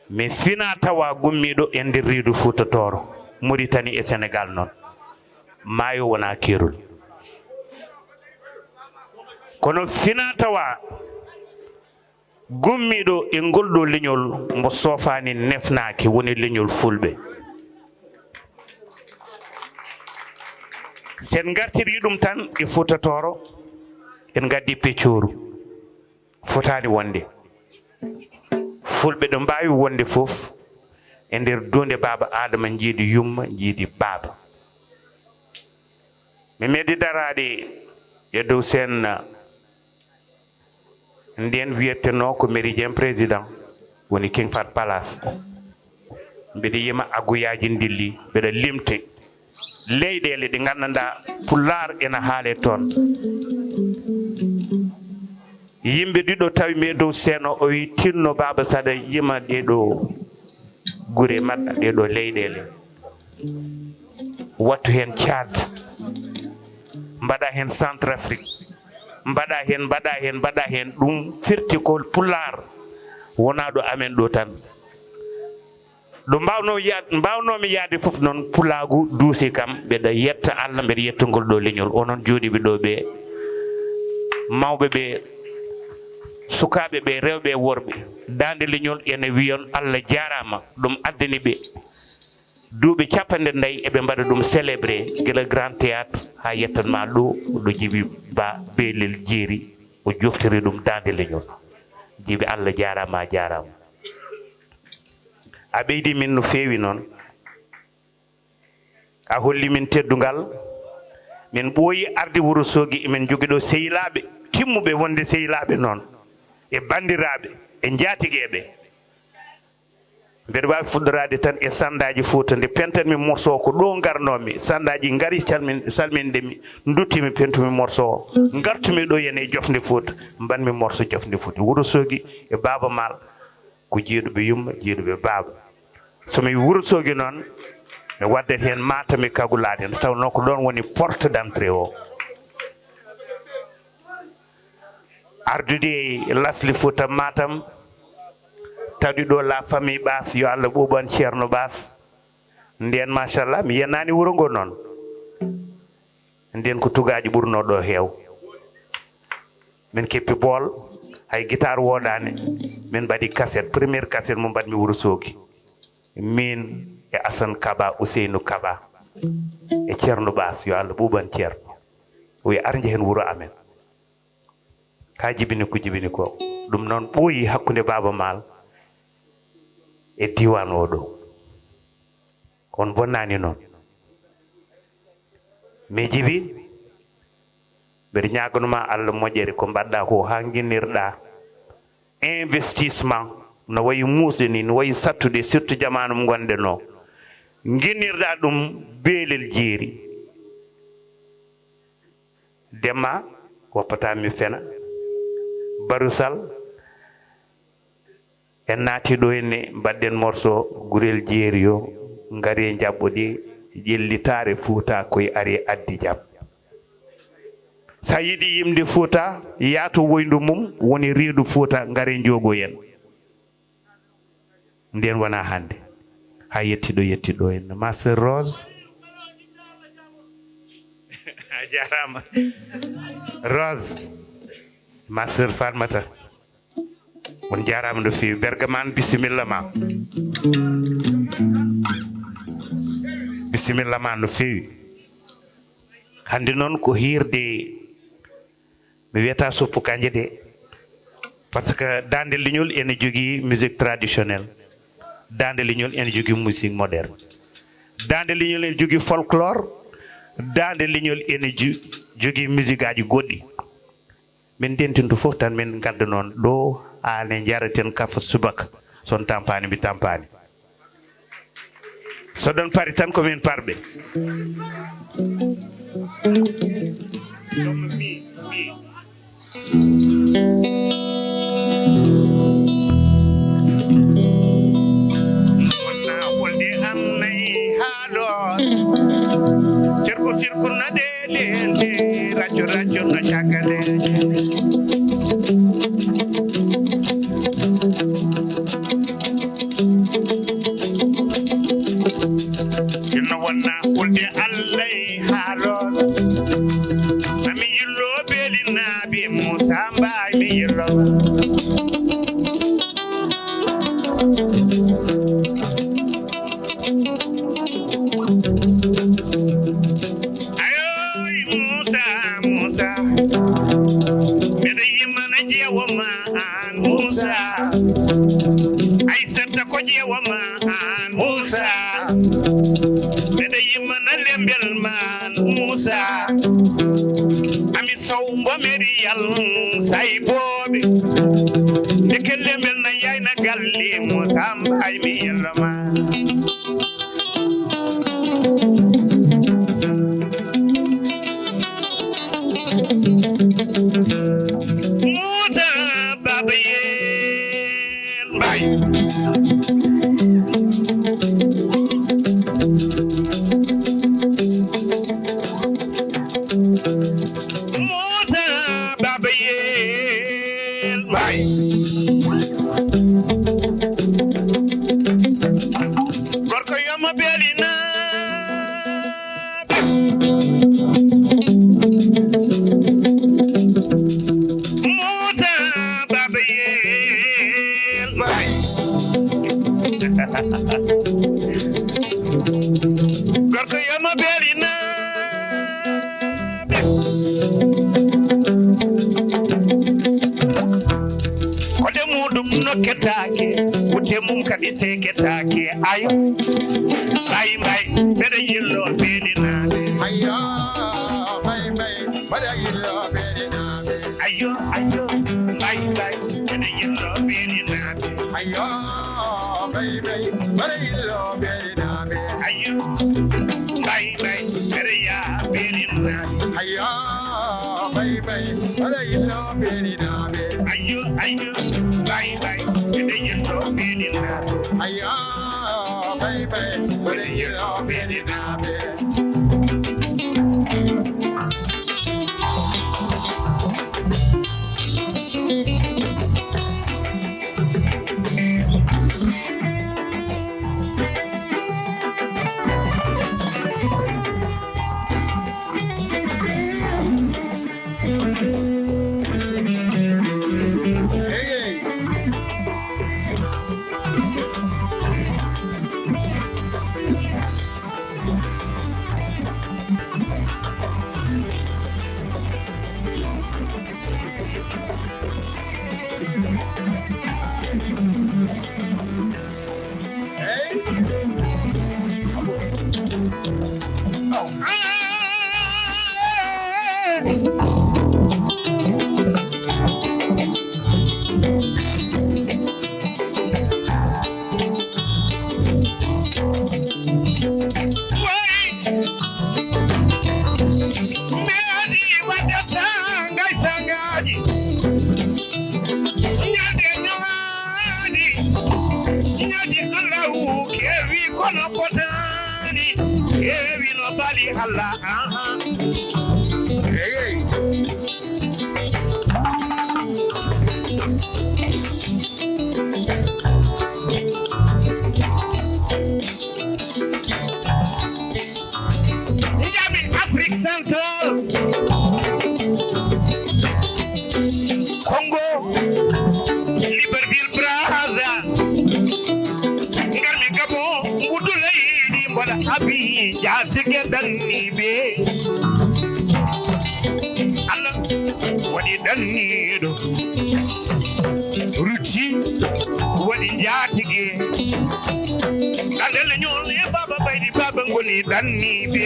mais finaa tawaa gummiiɗo e nder reedu Fuuta Tooro, Muritani e Senegaal noon. Maayo wonaa keerol. Kono finaa tawaa gummiiɗo e ngol ɗoo leñol mbo soofaani nefnaaki, woni leñol Fulɓe. Sen ngartirii ɗum tan e Fuuta Tooro, en ngaddi peccooru. Fotaani wonde. Fulɓe ɗo mbaawi wonde fof e nder duunde Baaba Aadama, njiidi yumma, njiidi baaba. Mi meeɗi daraade e dow seen ndeen wiyeteno ko Méridien Président, woni King Fahd Palace. Mbeɗa yima aguyaaji ndilli, mbeɗa limte leyɗeele ɗe nganndanɗaa Pulaar ena haalee toon. Yimɓe ɗiɗo tawi mi e dow seeno, o wi: "Tinno baaba, saɗa yima ɗee ɗoo gure maɗɗa, ɗee ɗoo leyɗeele. Wattu heen Tchad, mbaɗa heen Centrafrique, mbaɗa heen, mbaɗa heen, mbaɗa heen." Ɗum firti ko Pulaar wonaa ɗo amen ɗo tan. Ɗo mbaawnoo yaad-, mbaawnoomi yahde fof noon, pulaagu duusi kam. Mbeɗa yetta Allah, mbeɗa yetta ngol ɗoo leñol. Onon jooɗiiɓe ɗo ɓe, mawɓe ɓe, sukaaɓe ɓe, rewɓe e worɓe, Daande Leñol ene wiyon Allah jaaraama, ɗum addani ɓe duuɓi cappanɗe nayi eɓe mbaɗa ɗum célébré, gila Grand Théâtre haa yettan ma ɗo, ɗo Jibi Ba Beelel Jeeri, o joftiri ɗum Daande Leñol. Jibi, Allah jaaraama, a jaaraama. A ɓeydi min no feewi noon. A holli min teddungal. Min ɓooyi arde Wuro Soogi, emin njogi ɗo sehilaaɓe timmuɓe wonde sehilaaɓe noon, e banndiraaɓe, e njaatigeeɓe. Mbeɗa waawi fuɗɗoraade tan e sandaaji Fuuta. Nde pentanmi morso o, ko ɗo ngarnoomi. Sandaaji ngari, calmin-, salminde mi, ndutti mi, pentumi morso o. Ngartumi ɗo, yen e Jofnde Fuuta, mbaɗmi morso Jofnde Fuuta. Wuro Soogi e Baaba Maal ko jiiduɓe yumma, jiiduɓe baaba. So mi Wuro Soogi noon, mi waddat heen Matam e Kagulaaɗe, nde tawnoo ko ɗoon woni porte d'entrée o. Ardude e Lasli Fuuta Matam, tawde ɗo la famille Ɓaas, yo Allah ɓuuɓan Ceerno Ɓaas. Ndeen, machallah, mi yenaani wuro ngo noon. Ndeen ko tugaaji ɓurnoo ɗo heew. Min keppi bool, hay gitaar woodaani. Min mbaɗi cassette, première cassette mo mbaɗmi Wuro Soogi. Min e Asan Kaba, Useynu Kaba, e Ceerno Ɓaas, yo Allah ɓuuɓan Ceerno. O wi: "Ar njehen wuro amen." Haa jibini ko jibini ko. Ɗum noon ɓooyi hakkunde Baaba Maal e diiwaan o ɗo. On bonnaani noon. Mi Jibi, mbeɗa ñaaganoo ma Allah moƴƴere ko mbaɗɗaa ko, haa nginnirɗaa investissement no wayi muusde ni, no wayi sattude, surtout jamaanu mo ngonɗen o. Nginnirɗaa ɗum Beelel Jeeri. Demma, woppataa mi fena. Barusal, en naati ɗo henne, mbaɗɗen morso, Gurel Jeeri o, ngari e njaɓɓo ɗi, ƴellitaare Fuuta koye ari addi jam. Sa yiɗi yimde Fuuta, yaa to woyndu mum, woni reedu Fuuta, ngare njoogo yen. Ndeen wonaa hannde. Haa yetti ɗo, yetti ɗo en. Ma sœur Rose. A jaaraama. Rose. Ma sœur Fatmata. On jaaraama no feewi. Bergaman, bisimilla ma. Bisimilla ma no feewi. Hannde noon ko hiirde, mi wiyata suppu kanje de. Parce que Daande Leñol ene jogii musique traditionnelle. Daande Leñol ene jogii musique moderne. Daande Leñol ene jogii folklore. Daande Leñol ene ju-, jogii musique aji goɗɗi. Min ndentintu fof tan min ngadda noon ɗo, haa ne njaraten kafa subaka. So on tampaani, mi tampaani. So ɗon pari tan ko min parɓe. Galeeje. Sinno wonna ulde Allah e haalooɓe. Ami yillo beeli naaɓe Muusa Mbaay mi yillo. Ayoy Muusa, Muusa, mbeɗa yimmana jeewo ma an Muusa. Aysata ko jeewo ma an Muusa. Mbeɗa yimmana lembel ma an Muusa. Ami sow mbo mbeɗa yal saybooɓe. Ndeke lembel na yayna galle Muusa Mbaay mi yello ma. Muusa Baaba Yel Mbaay. Muusa Baaba Yel Mbaay. Gorko yo mo beeli naaɓe. Muusa Baaba Yel Mbaay. Gorko yo mo beeli naaɓe. Ko de muɗum nokketaake, wute mum kadi seeketaake. Ayo, Mbaay Mbaay, mbeɗa yillo beeli naaɓe. Ayo, Mbaay Mbaay, mbeɗa yillo beeli naaɓe. Ayo, ayo, Mbaay Mbaay, mbeɗa yillo beeli naaɓe. Ayo, Mbaay Mbaay, mbeɗa yillo beeli naaɓe. Ayo, Mbaay Mbaay, mbeɗa yaa beeli naaɓe. Ayo, Mbaay Mbaay, mbeɗa yillo beeli naaɓe. Ayo, ayo, Mbaay Mbaay, mbeɗa yillo beeli naaɓe. Ayo, Mbaay Mbaay, mbeɗa yillo beeli naaɓe. Mbeɗi wadde sangay sangaji. Ñalde ñowaɗi. Ñalde Allahu kewi kono potani. Kewi no bali Allah. Aha. Hey, hey. Njami Afrique Central, Congo, Libreville, Brazza. Ngarmi Gabon, mbudu leydi mboɗa abi jaatige danniiɓe. Allah waɗi danniiɗo. Ruti waɗi njaatige. Ɗanɗelle ñool e baaba baydi baaba ngoni danniiɓe.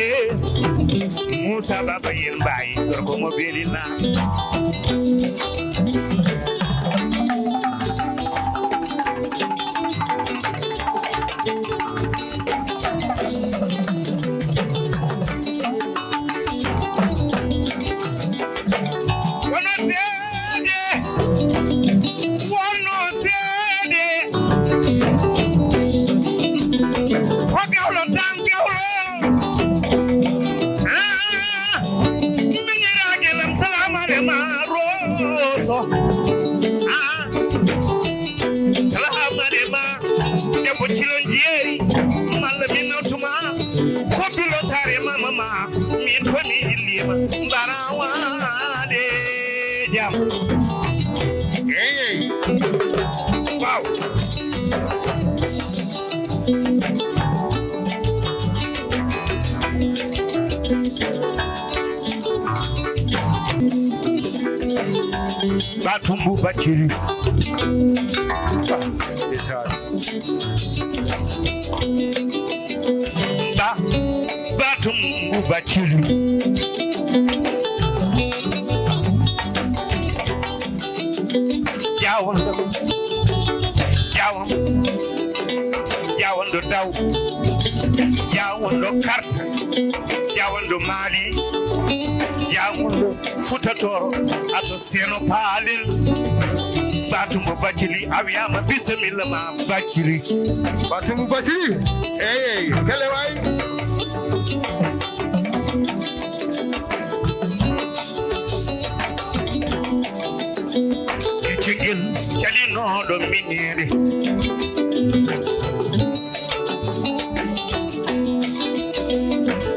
Muusa Baaba Yel Mbaay, gorko mo belina. Wonno seede, wonno seede. Ko gawlo tan gawlo. Ah, miñiraage lam, salaamu aleykum. Tumbu Bacciri. Ba, Ba Tumbu Bacciri. Jawon, jawon, jawon ɗo daw, jawon ɗo karta, jawon ɗo maali, jawon ɗo Futa Tooro, ato Seno Paalel. Ba Tumbu Baccili, a wiyaama bisimilla ma Baccili. Ba Tumbu Baccili, eey, eey, kele waay. Kecegel calinooɗo mineede.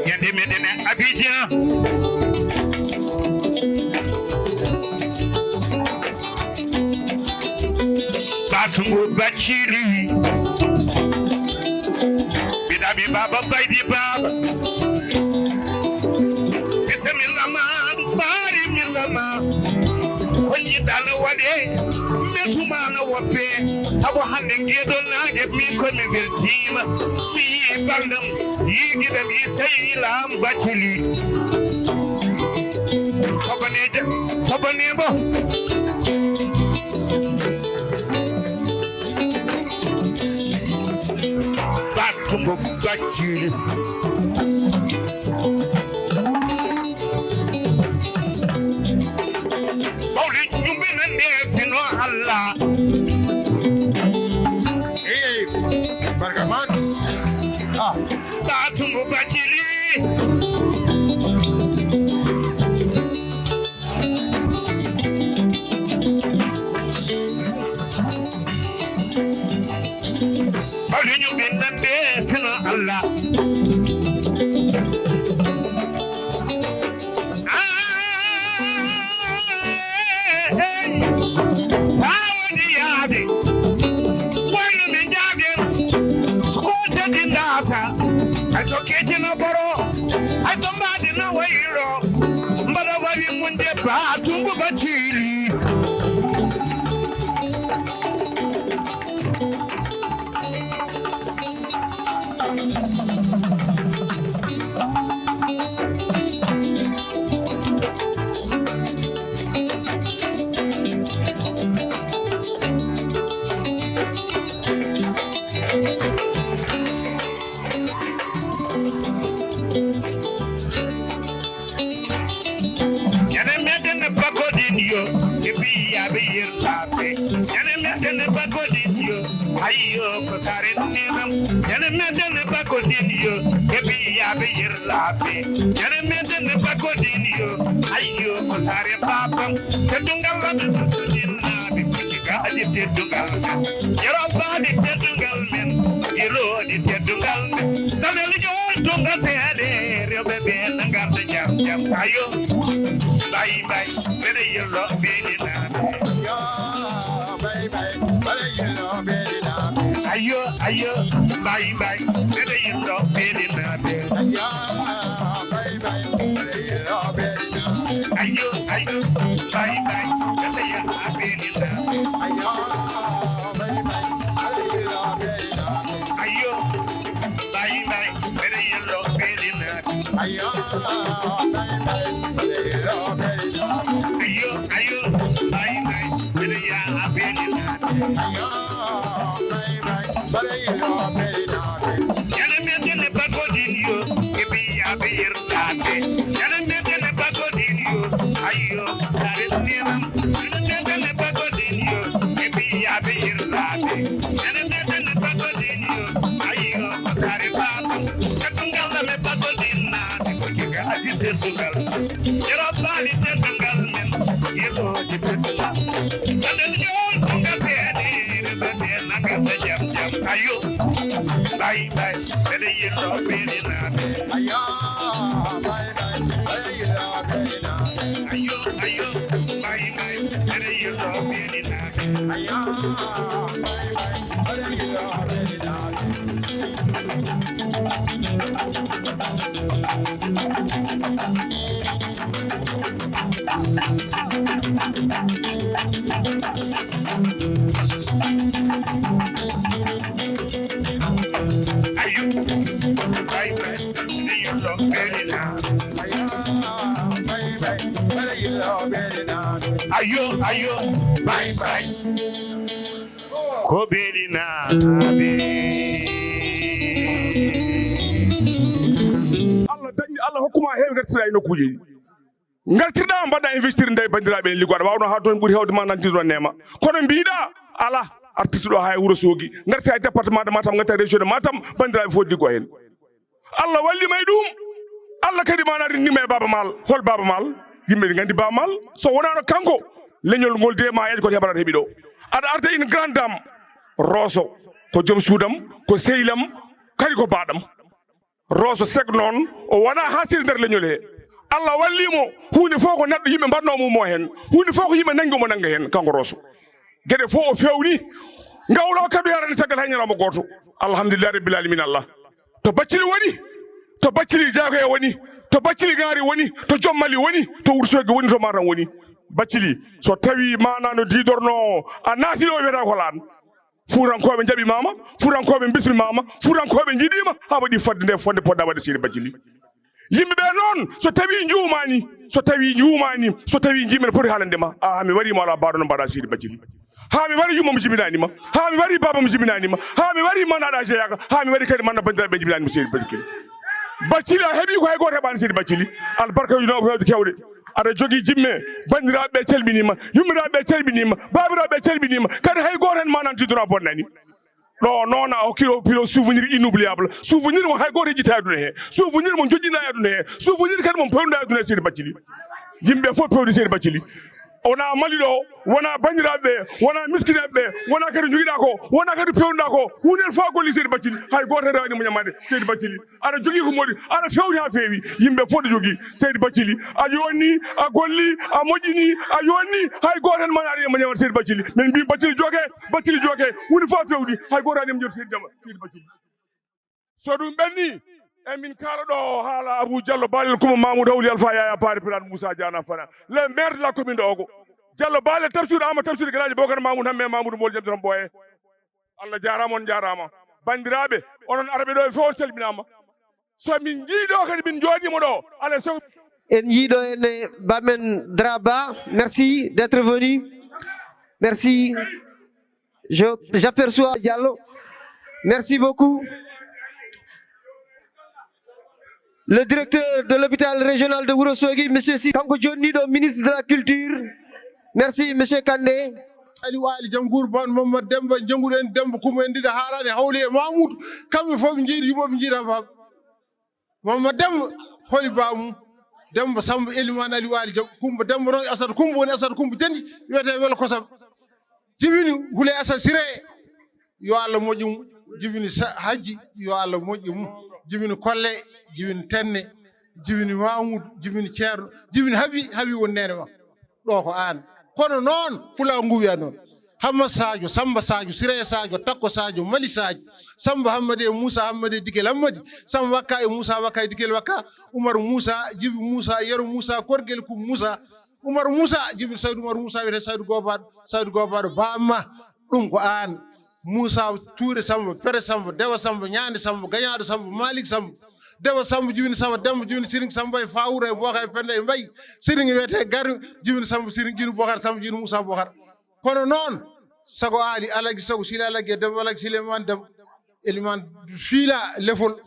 Ñande meɗen e Abidjan. Ba Tumbu Baccili. Mbiɗa mi Baba Baydi Baba. Bisimilla ma, baari milla ma. Ko jiɗɗa no waɗe, metuma no woppe. Sabu hannde ngeɗo naange min ko mi weltiima. Mi yii balɗam, yii giɗam, yii sehilaaɓe Baccili. Tobaneejo, tobaneeɓo. Ba Tumbu Baccili. Mawɗi ƴumbinande sino Allah. Eyey, barka man. Ah. Ba Tumbu Baccili. Mawɗi ƴumbinande sino Allah. Ah, hey. Sa woni yaade, wayno min njaaden, so ko jadi ndaasa, hay so keeci no boro, hay so mbaadi no wayro, mbaɗa wawi munde Ba Tumbu Baccili. Ñande meɗen bakodin yo, e biyaɓe yerlaɓe. Ñande meɗen bakodin yo, ayyo ko saren nenam. Ñande meɗen bakodin yo, e biyaɓe yerlaɓe. Ñande meɗen bakodin yo, ayyo ko sare babam. Teddungal lamɓe bakodin naɓe, gaɗi teddungal men. Yerobani teddungal men, ilodi teddungal men. Tanel joy tunga seede, rewɓe ɓe na ngarda jam jam. Ayo, bay bay, mbeɗa yello ɓeɗi naɓe. Ayo, bay bay, mbeɗa yello ɓeɗi naɓe. Ayo, ayo, bay bay, mbeɗa yello ɓeɗi naɓe. Ayo, bay bay, mbeɗa yello ɓeɗi naɓe. Ayo, ayo, bay bay, mbeɗa yello ɓeɗi naɓe. Ayo, bay bay, mbeɗa yello ɓeɗi naɓe. Ayo, bay bay, mbeɗa yello ɓeɗi naɓe. Ayo, bay bay, mbeɗa yello ɓeɗi naɓe. Ayo, ayo, bay bay, mbeɗa yaa ɓeɗi naɓe. Ayo, bay bay, mbeɗa yello ɓeɗi naɓe. Ñande meɗen bakodin yo, e biyaɓe yerlaɓe. Ñande meɗen bakodin yo, ayo, saren nenam. Ñande meɗen bakodin yo, e biyaɓe yerlaɓe. Ñande meɗen bakodin yo, ayo, sare babam. Teddungal me bakodin naɓe, ko jiga adi teddungal. Yerobani teddungal men, yeloji teddungal. Ñande yo tunga teɗi, rewɓe ɓe na ngarda jam jam. Ayo, bay bay, mbeɗa yello ɓeɗi naɓe. Ayo, bay bay, mbeɗa yello ɓeɗi naɓe. Ayo, ayo, bay bay, mbeɗa yello ɓeɗi naɓe. Ayo, bay bay, mbeɗa yello ɓeɗi naɓe. Ayo, bay bay. Ko beeli naaɓe. Allah dañi, Allah hokkuma heewi ngartira e nokkuuji ɗi. Ngartirɗa, mbaɗɗa investir nde, banndiraaɓe, en liggoɗa. Wawno haa toon ɓuri heewde ma nantirɗo neema. Kono mbiɗa, ala artirtuɗo haa e Wuro Soogi. Ngartira e département de Matam, ngartira e région de Matam, banndiraaɓe fof liggo heen. Allah wallima e ɗum. Allah kadi mana rindima e Baaba Maal. Hol Baaba Maal? Yimɓe ne nganndi Baaba Maal. So wonaano kanko, leñol ngol de ma yaj kon heɓarat heɓi ɗo. Aɗa arda une grande dame. Roso, ko joom suudam, ko sehil am, kadi ko baaɗam. Roso Seck noon, o wona haa siri nder leñol he. Allah wallimo, huunde fof ko neɗɗo yimɓe mbaɗnoo mo mo heen. Huunde fof ko yimɓe nanngi mo nannga heen, kanko Roso. Geɗe fof o fewni, ngawla o kadi yarani caggal hay ñalawma gooto. Alhamdulillahi rabbil alamin Allah. To Baccili woni, to Baccili Jaakoya woni, to Baccili Ŋaari woni, to Jommali woni, to Wuro Soogi woni, to Matam woni. Baccili, so tawi mana no diidorno, a naati ɗo wiyata ko laan. Fuutankooɓe njaɓimaama, Fuutankooɓe mbismimaama, Fuutankooɓe njiɗiima, haa waɗi fodde nde fodde poɗɗa waɗde Seydi Baccili. Yimɓe ɓe noon, so tawi njuumaani, so tawi njuumaani, so tawi njiimi no poti haalande ma, a, haa mi warii mo alaa baaɗo no mbaɗa Seydi Baccili. Haa mi warii yumma mo jibinaani ma, haa mi warii baaba mo jibinaani ma, haa mi warii mannaɗa jeyaaka, haa mi warii kadi manna banndiraaɓe ɓe jibinaani mo Seydi Baccili. Baccili a heɓii ko hay gooto heɓaani Seydi Baccili. Albarka ujunaaɓe heewde kewɗe. Aɗa jogii jimme, banndiraaɓe ɓe calminiima, yummiraaɓe ɓe calminiima, baabiraaɓe ɓe calminiima. Kadi hay gooto heen ma nan tiddora bonnani. Ɗo noon a hokki o pilo souvenir inoubliable. Souvenir mo hay gooto yejjita e aduna he. Souvenir mo joƴƴina e aduna he. Souvenir kadi mo pewnda e aduna he Seydi Baccili. Yimɓe fof pewni Seydi Baccili. Wona Mali ɗo, wona banndiraaɓe ɓe, wona miskinaaɓe ɓe, wona kadi jogiɗa ko, wona kadi pewnuɗa ko. Huunde fof a golli Seydi Baccili. Hay gooto rewani mo ñamade Seydi Baccili. Aɗa jogii ko moƴƴi, aɗa fewni haa feewi. Yimɓe fof ɗo jogii Seydi Baccili. A yonni, a golli, a moƴƴini, a yonni. Hay gooto heen mana ari mo ñamade Seydi Baccili. Min mbi Baccili jooke, Baccili jooke. Huunde fof a fewni. Hay gooto ari mo ñamade Seydi Jama, Seydi Baccili. So ɗum ɓenni, emin kaala ɗo haala Abou Diallo, Balel Kumba Mamoudou Hawli Alpha Yaya Paari Pilaat Moussa Diana Fana. Le maire de la commune de Ogo. Diallo Balel Tafsir Ama Tafsir Galaji Bokar Mamoudou Hamme Mamoudou Mol Jam Tan Boye. Allah jaaraama, on njaaraama. Banndiraaɓe, onon arɓe ɗo e fof on calminaama. So min njii ɗo kadi min njooɗiima ɗo, alaa e sago. En njii ɗo ene Bamen Draba, merci d'être venu. Merci. Je, j'aperçois Diallo. Merci beaucoup. Le directeur de l'hôpital régional de Wuro Sogui, monsieur Sy, kanko jonni ɗo ministre de la culture. Merci, monsieur Kandé. Ali Waali Jam Guur Ban Mamadou Demba, jannguɗen Demba Kumba en ɗiɗo haarani hawle e Mamoudou. Kamɓe fof ɓe njiiɗi yumma ɓe njiiɗa baaba. Mamadou Demba, holi baamu? Demba Samba Elimane Ali Waali Jam Kumba Demba ɗon Asad Kumba woni Asad Kumba jani wiyetee Welo Kosam. Jibini Hule Asad Sire, yo Allah moƴƴu mo. Jibini Sa-, Hajji, yo Allah moƴƴu mo. Jibini Kolle, jibini Tenne, jibini Mamoudou, jibini Ceerno, jibini Habi, Habi woni neene ma. Ɗo ko aan. Kono noon, Pulaagu ngu wiya noon. Hamma Sadio, Samba Sadio, Siraya Sadio, Takko Sadio, Mali Sadio, Samba Hammadi e Moussa Hammadi e Dikel Hammadi, Samba Wakka e Moussa Wakka e Dikel Wakka, Umar Moussa, Jibi Moussa, Yero Moussa, Korgel Kum Moussa, Umar Moussa, Jibi Saydu Umar Moussa, wiyetee Saydu Gobaɗo, Saydu Gobaɗo, Ba Amma, ɗum ko aan. Moussa Touré Samba, Pere Samba, Dewa Samba, Ñaande Samba, Gañaaɗo Samba, Malik Samba, Dewa Samba, jibini Samba, Demba jibini Siring Samba e Fawura e Bokar e Penda e Mbayi, Siring wiyetee Garmi, jibini Samba, Siring jibini Bokar Samba, jibini Moussa Bokar. Kono noon, sago Aali Alagi, sago Sile Alagi e Demba Alagi, Sile Elimane Demba, Elimane fiila lefol,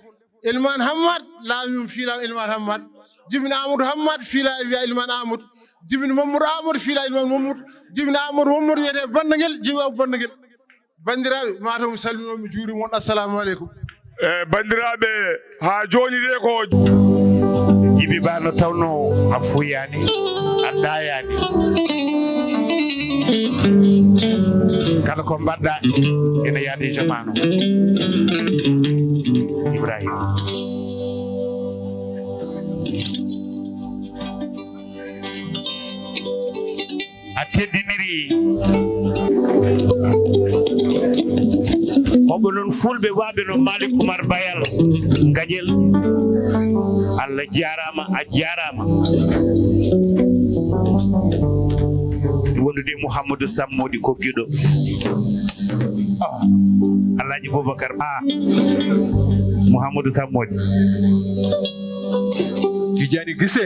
Elimane Hammad, laami mum fiila Elimane Hammad, jibini Amadou Hammad, fiila e wiya Elimane Amadou, jibini Mamadou Amadou, fiila Elimane Mamadou, jibini Amadou Mamadou, wiyetee Bandagel, jibi Abou Bandagel. Banndiraaɓe, Matam mi salminii on, mi juuriima on. Assalamu aleykum. E banndiraaɓe, haa jooni de ko Jibi Ba no tawno a fuyaani, a daayaani. Kala ko mbaɗɗa ina yaadi jamaanu. Ibrahima. A teddiniri. Hoɓo noon fulɓe waɓe no Malik Oumar Bayal Gaƴel. Allah jaaraama, a jaaraama. Wondude Mouhamadou Sammoɗi Koggiɗo. Ah, Alhaji Boubacar. Ah, Mouhamadou Sammoɗi. Tijani Gise,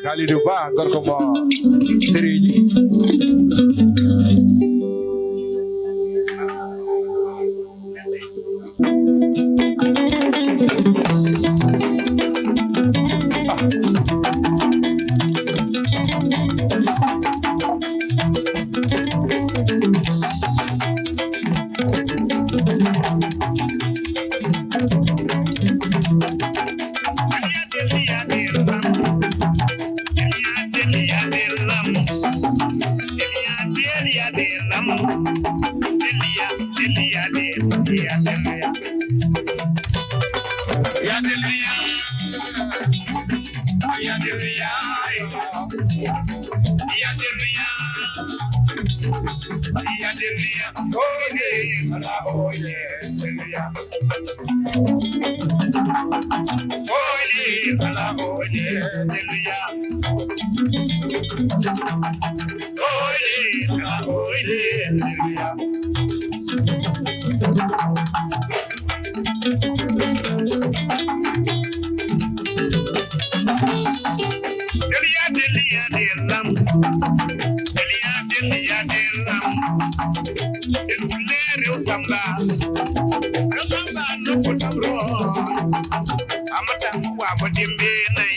Kalidou Ba, gorko mo Tereji. Deliya, deliya, delam. Deliya, deliya, delam. Del wulle rew Samba. Rew Samba no ko tamro. Amata wa ko dembe nay.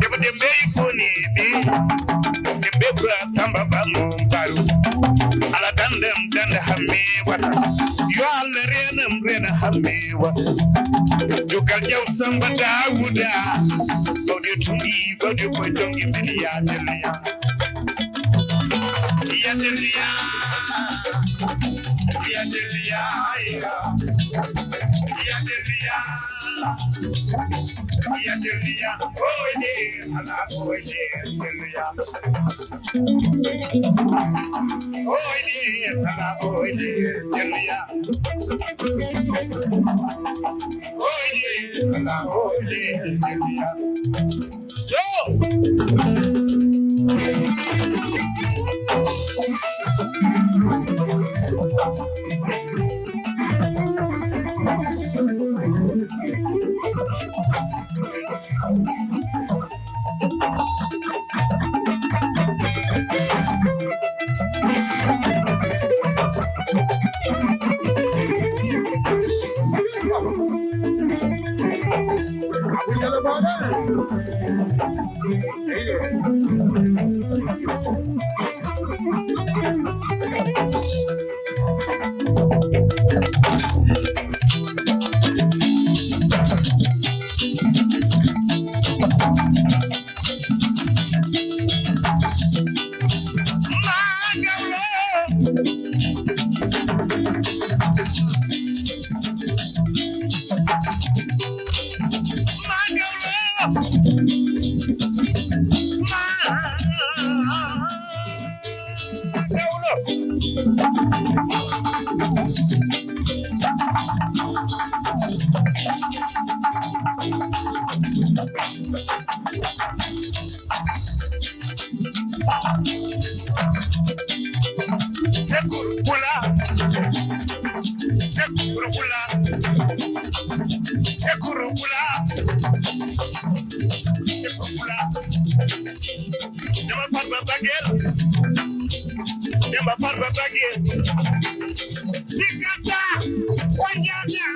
Debo dembe foni be. Dembe bra Samba ba mo baru. Ala dandam danda hamme wasa. Yo Allah renam rena hamme wasa. Jogal jaw Samba Dawuda. Bawde tundi, bawde koy tongi mbiɗi yaade liya. Yaade liya. Yaade liya. Yaade liya. Yaade liya. Oyde, ala oyde, yaade liya. Oyde, ala oyde, yaade liya. Oyde, ala oyde, yaade liya. So. Sekur bula. Sekur bula. Sekur bula. Sekur bula. Demba Farba Bagel. Demba Farba Bagel. Dikata. Wanyana.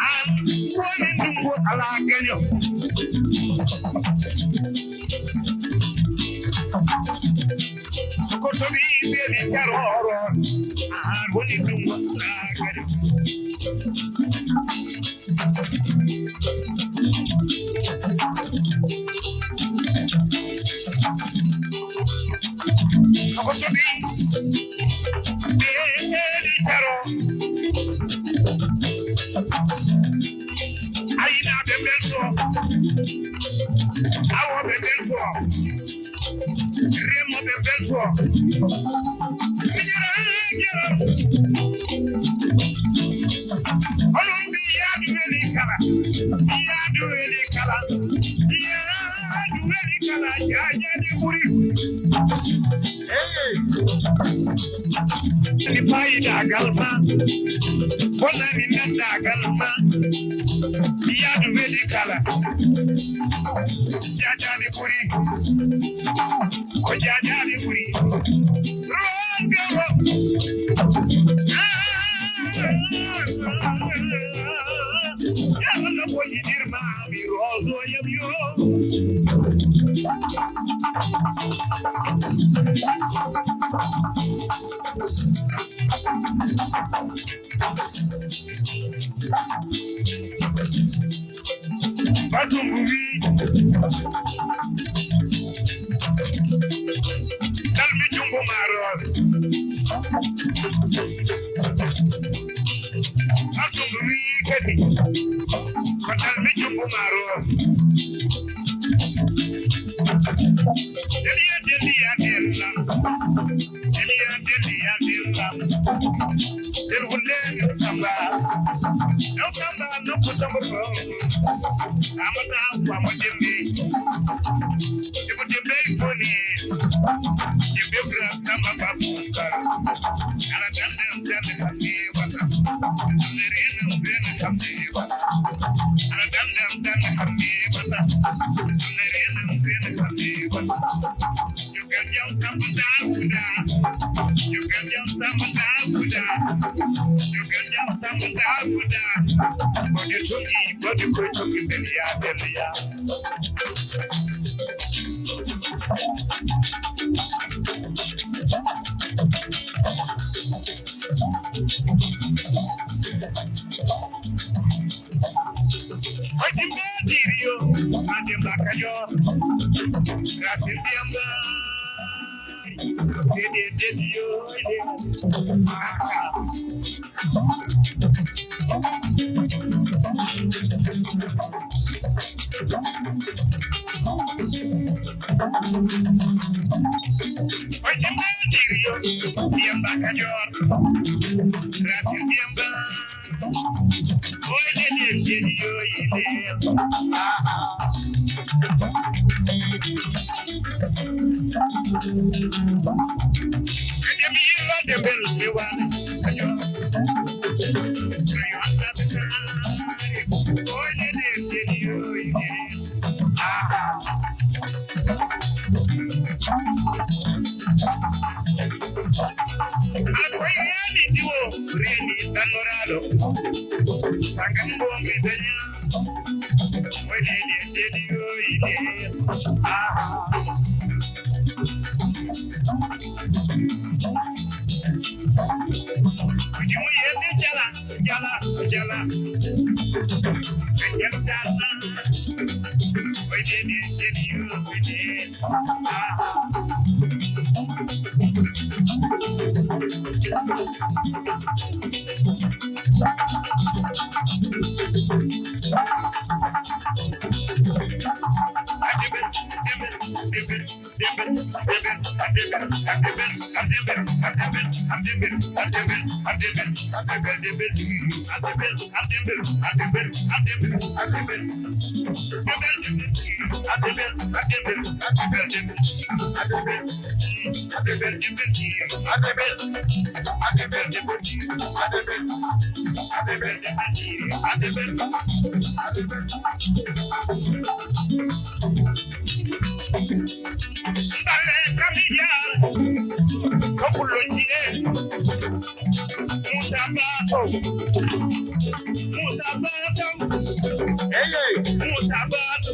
An woni ndungu ala gaño. Soko toɓi beeli jaroro. An woni ndungu ala gaño. Belto, awooɓe belto, remooɓe belto. Miñiraaji am. Onon mbi yaadu weli kala, yaadu weli kala, yaadu weli kala, jaajaade ɓuri. Hey! Ni faayidagal ma, bonani nandaagal ma, yaadu weli kala, jaajaade ɓuri. Ko jaajaani ɓuri. Rondo. Yalla ko yiɗirmaami rondo yam yo. Batumbu wi, dalmi jungo ma Roos. Batumbu wi kadi, ko dalmi jungo ma Roos. Deliya, deliya, della. Deliya, deliya, della. Del wulle, del samba. Del samba, no ko tambo. Amata, amata, amata, dembe. Dembe, dembe, foni. Dembe, bra, samba, babu, kara. Ala, dan, dan, dan, dan, dan. Dunere nan bene kambe wala. Ana dan dan dan kambe wala. Dunere nan bene kambe wala. Jogal jam samba da guda. Jogal jam samba da guda. Jogal jam samba da guda. Bodi tungi, bodi koy tungi beliya, beliya. Oye, Dirio, Mademba Kajoor, Racine Demba. Dede, dede, yo, dede. Oye, Dirio, Demba Kajoor, Racine Demba. Oye, dede, dede, yo, dede. Aha. Kadi mi yillo de bel mi wala. Ayo. Ayo, anda de kare. Oye, de, de, de, yo, de. Aha. Akoy yani diwo, reni, danorado. Sangam bombi danya. Balle kam mi jaar ko fullo jiye. Musa Bato. Musa Bato. Eyey. Musa Bato.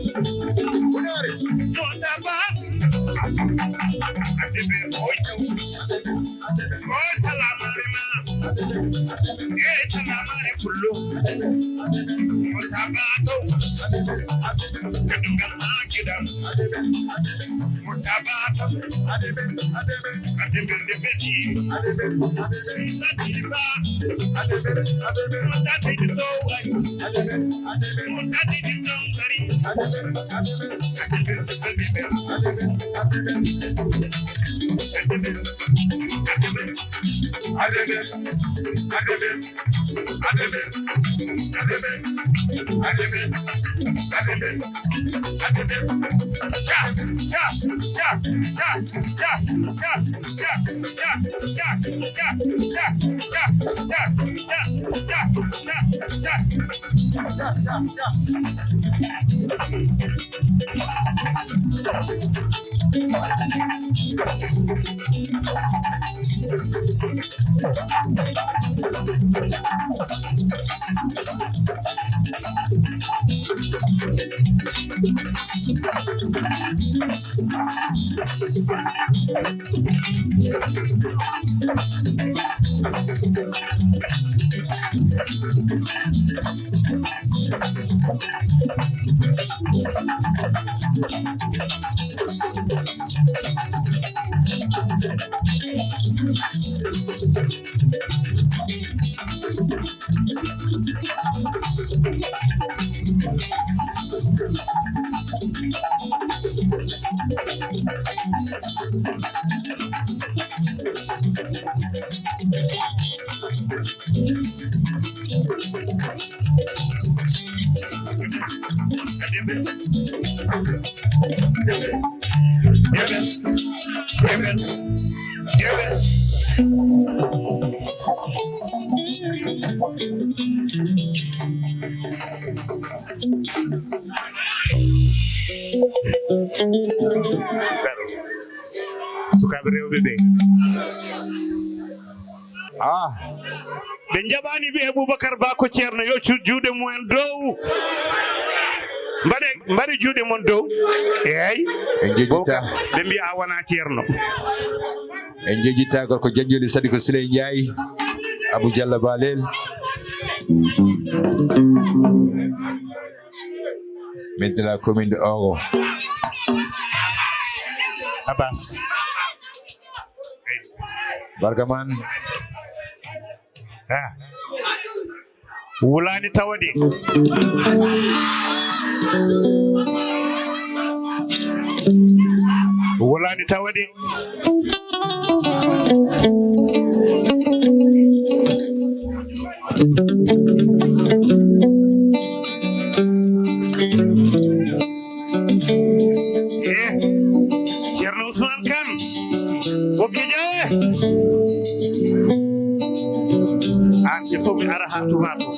Kunore. Musa Bato. Adibe oito. Oy salamare ma. Eh salamare kullo. Musa Bato. Sukaaɓe rewɓe ɓe. Ah. Ɓe njaɓani ɓe Aboubacar Ba ko Ceerno, yo cu-, juuɗe mumen dow. Mbaɗe, mbaɗe juuɗe mon dow. Eey. En jejjita. Ɓe mbiya a wona Ceerno. En jejjita gorko Janjoli Sadi ko Siley Njaay, Abou Diallo Balel. Maire de la commune de Ogo. Abbas. Barka man. Ah. Wulaani tawa de. Wulaani tawa de. Eh, Ceerno Ousmane Kane, Bokki Jaawe. Aan, il faut mi ara haa tuma to.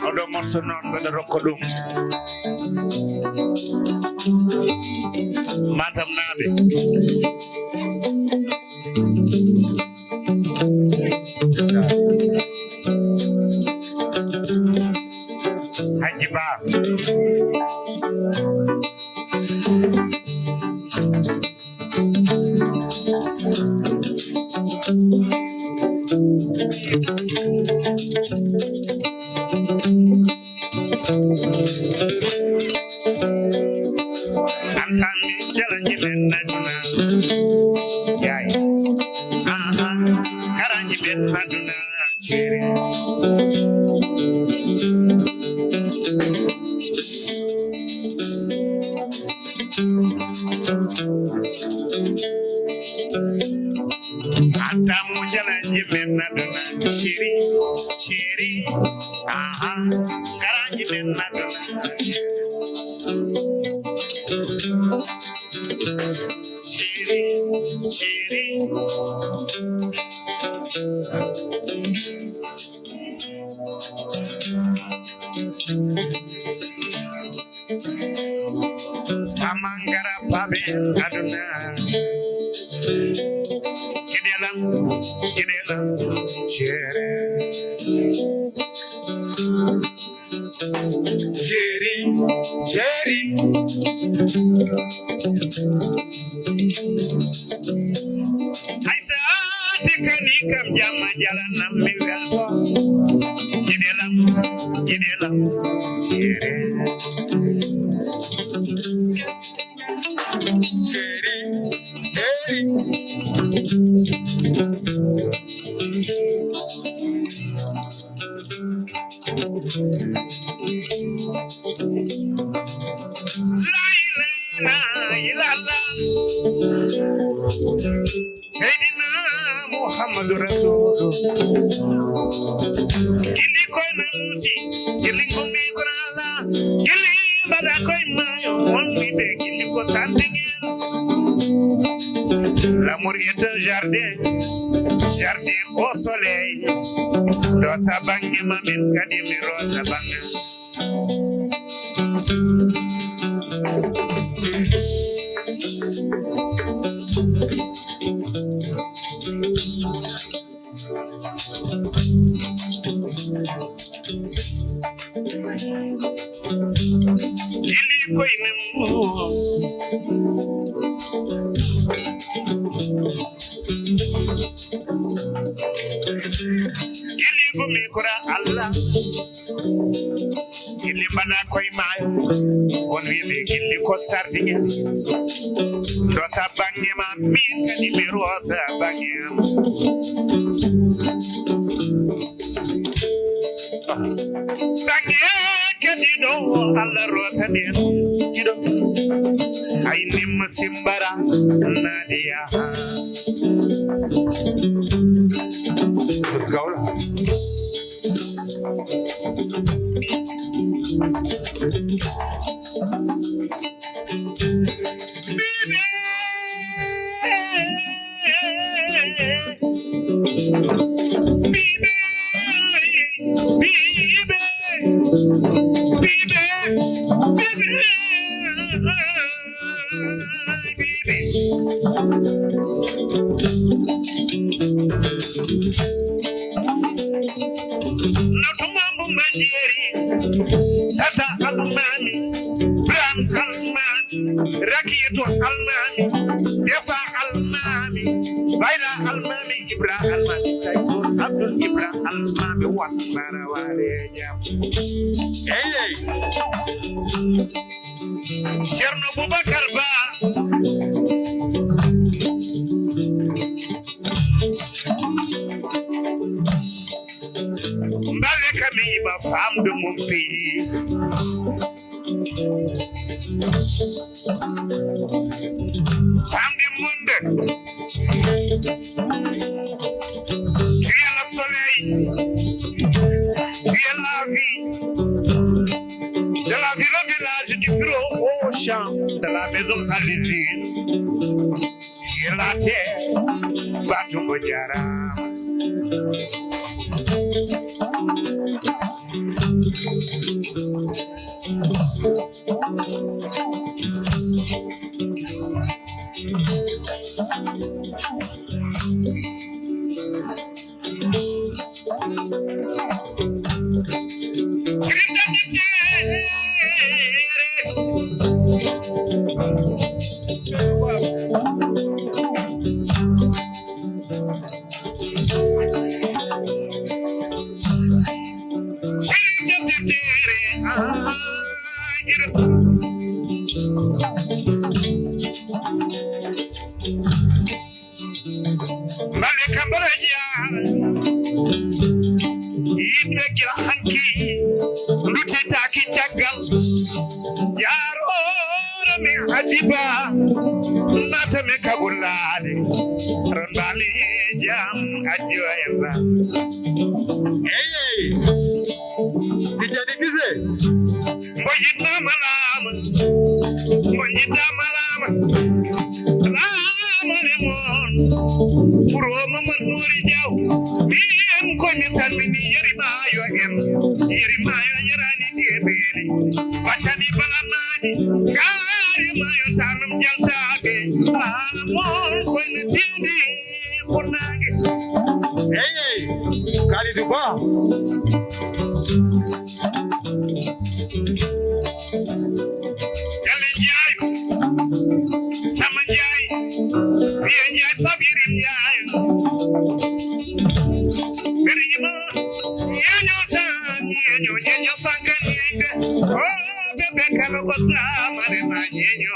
Oɗo morso noon mbeɗa rokka ɗum Matam naaɓe. Hajji Ba. Antan min jalanji men naduna. Jai. Aha. Karanji men naduna. Chéri. Antamu jalanji men naduna. Chéri, chéri. Aha. Karanji men naduna. Chéri, chéri. Samangara pabe aduna. Kidelam, kidelam, chéri. Chéri, chéri. Ay saati kani kam jamma jalanam mi welto. Kidelam, kidelam, chéri. Chéri, chéri. La ilaha illallah. Seydina Muhammadu Rasulu. Gilli koye men muusi, gilli gommi kono Allah, gilli mbaɗa koye maayo, wonɓe ɓe gilli ko santingel. L'amour est un jardin, jardin au soleil. Rosa bangge ma min kadi mi rosa bangge. Ili koye men. Gilli gumi kura Allah. Gilli mbaɗa koye maayo. On wiɓe gilli ko sardiŋel. Rosa bangge ma min kadi mi rosa bangge am. Bangge kadi ɗo Allah rosa ɗen. Giɗo. Ay nimma simbara. Nadia. Let's go. Bibi. Bibi. Bibi. Bibi. Bibi. Natumambu Manjeri, Tata Almami, Bran Almami, Rakieto Almami, Defa Almami, Baila Almami, Ibra Almami, Typhoon Abdul Ibra Almami, Wan Maraware Jam. Hey, hey. Ceerno Boubacar Ba. Mballe kam e yiɓa famde mon pays. Famde monde. Tu es le soleil. Tu es la vie. De la ville au village, du bureau au champ, de la maison à l'usine. Tu es la terre. Batumbo jarama. Mbaɗe ka mbaɗa ƴaar. Yimɓe gila hanki luttitaaki caggal. Jaaroore mi Adiba, naata mi ka gullaade. Ron mbaali jam ajjo e ba. Hey, hey. Tijani Kise. Mbo yiɗɗa malaama, mbo yiɗɗa malaama. Salaamu aleykum. Ɓuro Mamad Mori Diaw. Min ko mi salmini Yeri Maayo en. Yeri Maayo yerani teɓeeli. Battani bala Kaari mayo tanum jaltaaɓe, haala mon koyne tiiɗi funnaange. Eyey, Kalidou Ba. Jalle Njaay, Samba Njaay, Fiye Njaay, Pape Yirim Njaay. Mbeɗa yima, ñeeño tan, ñeeño, ñeeño fankan yeyde. Oh, bébé kala ko samare ma ñeeño.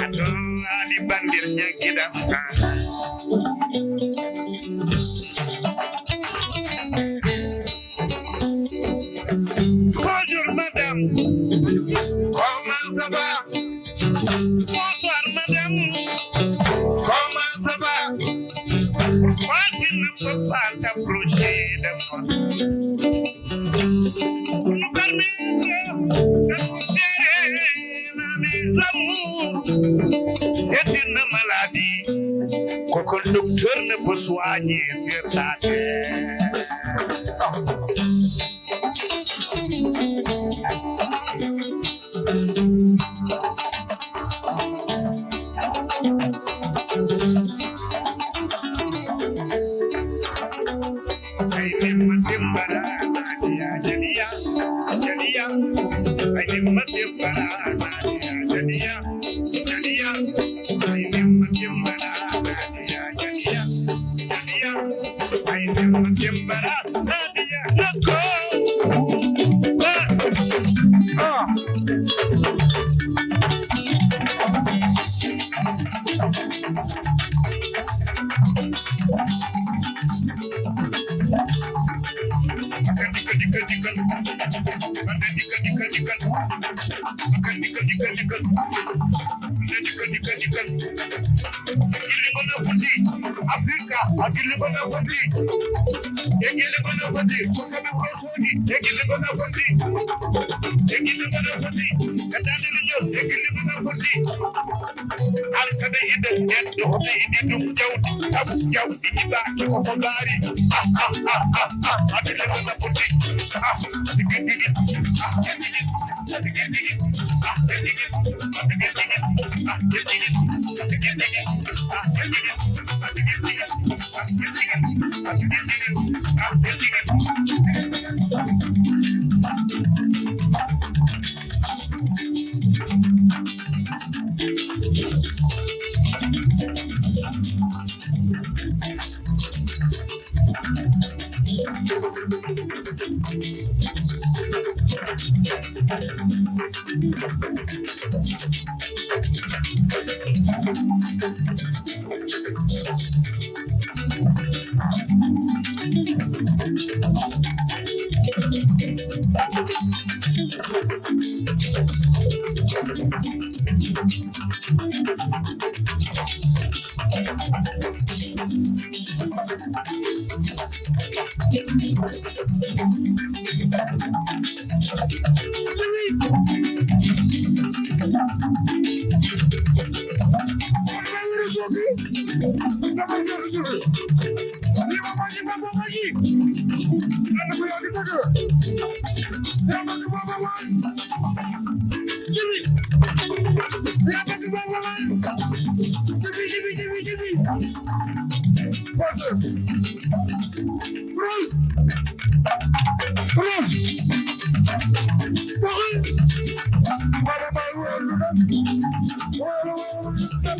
Ato Ali bandir ñaggiɗam. Bonjour, madame. Comment ça va? Bonsoir, madame. Comment ça va? Pourquoi tu ne peux pas t'approcher de moi? Nous permettre de nous serrer, mes amours. C'est une maladie que le docteur ne peut soigner sur la terre. Ay, Demba Sembara, Nadia, Jalia, Jalia. Ay, Demba Sembara, Nadia, Jalia, Jalia. Ay, Demba Sembara, Nadia, Jalia, Jalia. Ay, Demba Sembara, Nadia, let's go. Ah. Ah. Afrika, a gilli ko no foti. E gilli ko no foti. Sukaaɓe Rosoji, e gilli ko no foti. E gilli ko no foti. Ka Daande Leñol, e gilli ko no foti. Alfayda idan, en hoto idi ɗum jawdi. Sabu jawdi idaaki ko ko gaari. Ah, ah, ah, ah, ah. A gilli ko no foti. Ah, tigi, tigi. Ah, tigi, tigi. Rose! Rose! Baba Baye, wóorlu na. Wóorlu, wóorlu na.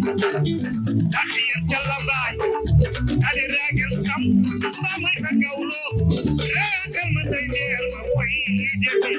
Saxiya Sella Mbaay, ali ragal sam, ba may sa gawlo, ragal ma say leer ma way jëfe.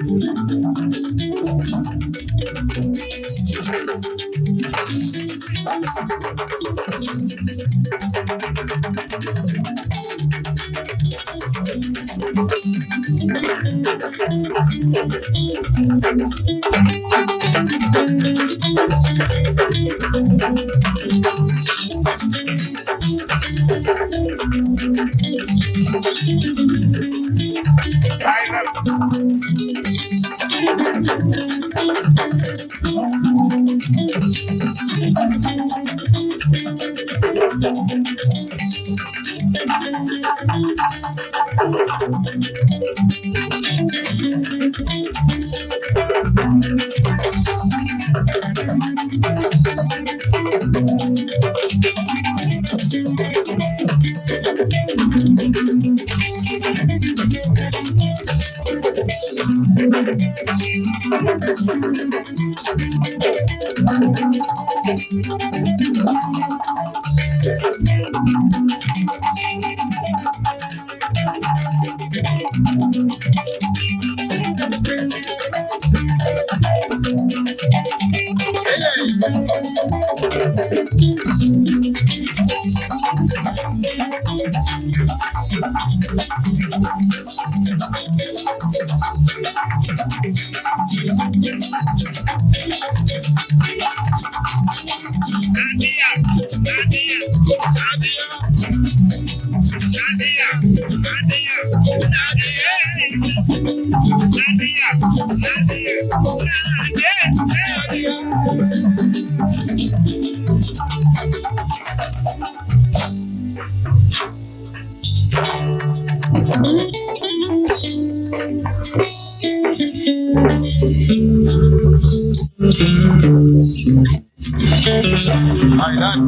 Aynan.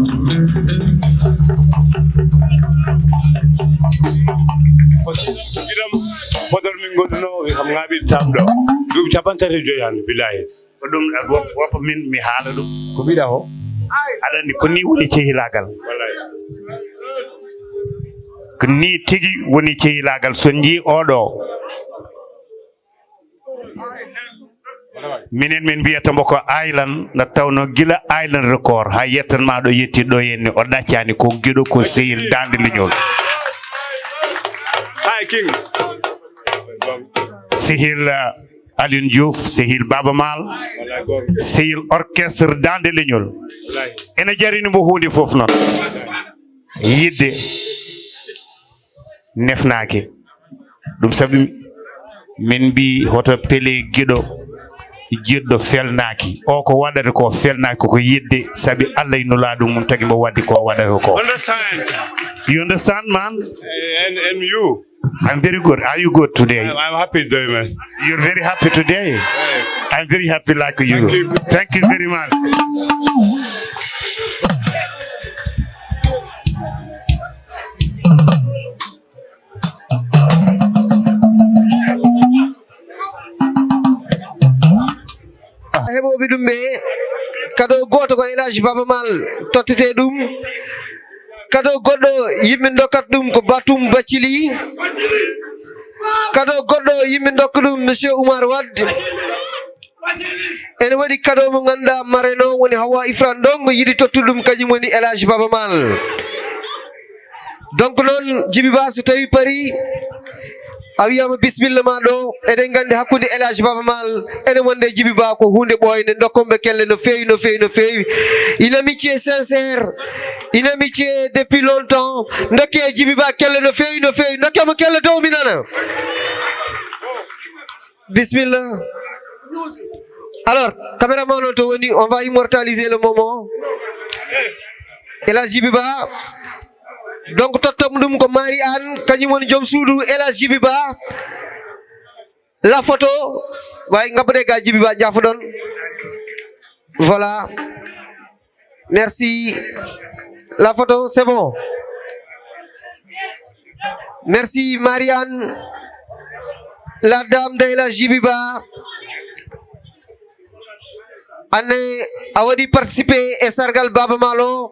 Giɗam, podor min ngolluno, kam ngaɓi tamɗo. Duuɓi capanɗe tati e joyi hannde, billahi. Ko ɗum, wop-, woppa min, mi haala ɗum. Ko mbiɗa o? Aɗa anndi ko ni woni cehilaagal. Wallahi. Ko ni tigi woni cehilaagal. So njii oɗo. Minen min mbiyata mbo ko Aylan, nde tawno gila Aylan Record haa yettan ma ɗo yetti ɗo henni, o ɗaccani ko giɗo, ko sehil Daande Leñol. Hi, King. Sehil, uh, Alioune Diouf, sehil Baba Maal, sehil orchestre Daande Leñol. Ene jarini mbo huunde fof noon. Yidde nefnaaki. Ɗum sabi min mbi hoto pele giɗo, jiɗɗo felnaaki. O ko waɗata ko felnaaki, ko yidde, sabi Allah e nulaaɗo mum tagi mbo waɗde ko waɗata ko. Understand? You understand, man? And, and you? I'm very good. Are you good today? I'm, I'm happy today, man. You're very happy today? Yeah. I'm very happy like you. Thank you. Thank you very much. Heɓooɓe ɗum ɓe, kado gooto ko El Hadj Baba Maal tottete ɗum. Kado goɗɗo yimɓe ndokkat ɗum ko Batum Bathily. Kado goɗɗo yimɓe ndokka ɗum Monsieur Oumar Wade. Ene waɗi kado mo ngannduɗaa marraine o woni Hawa Ifra Ndongo, yiɗi tottude ɗum kañum woni El Hadj Baba Maal. Donc noon, Djiby Ba, so tawi pari, a wiyama bismilla ma ɗo, eɗen gandi hakkunde El Hadj Baba Maal, ene wonde Djiby Ba ko hunde ɓooyde, dokkonɓe kelle no feewi, no feewi, no feewi. Une amitié sincère, une amitié depuis longtemps. Dokke Djiby Ba kelle no feewi, no feewi. Dokke mo kelle dow mi nana. Bismillah. Alors, caméraman on to woni, on va immortaliser le moment. El Hadj Djiby Ba. Donc, tottam ɗum ko Marie Anne, kañum woni joom suudu El Hadj Djiby Ba. La photo, way ngabbaɗe ga Djiby Ba, jaafoɗon. Voilà. Merci. La photo, c'est bon. Merci, Marie Anne. La dame de El Hadj Djiby Ba. Anne, a waɗi participé e sargal Baaba Maal o.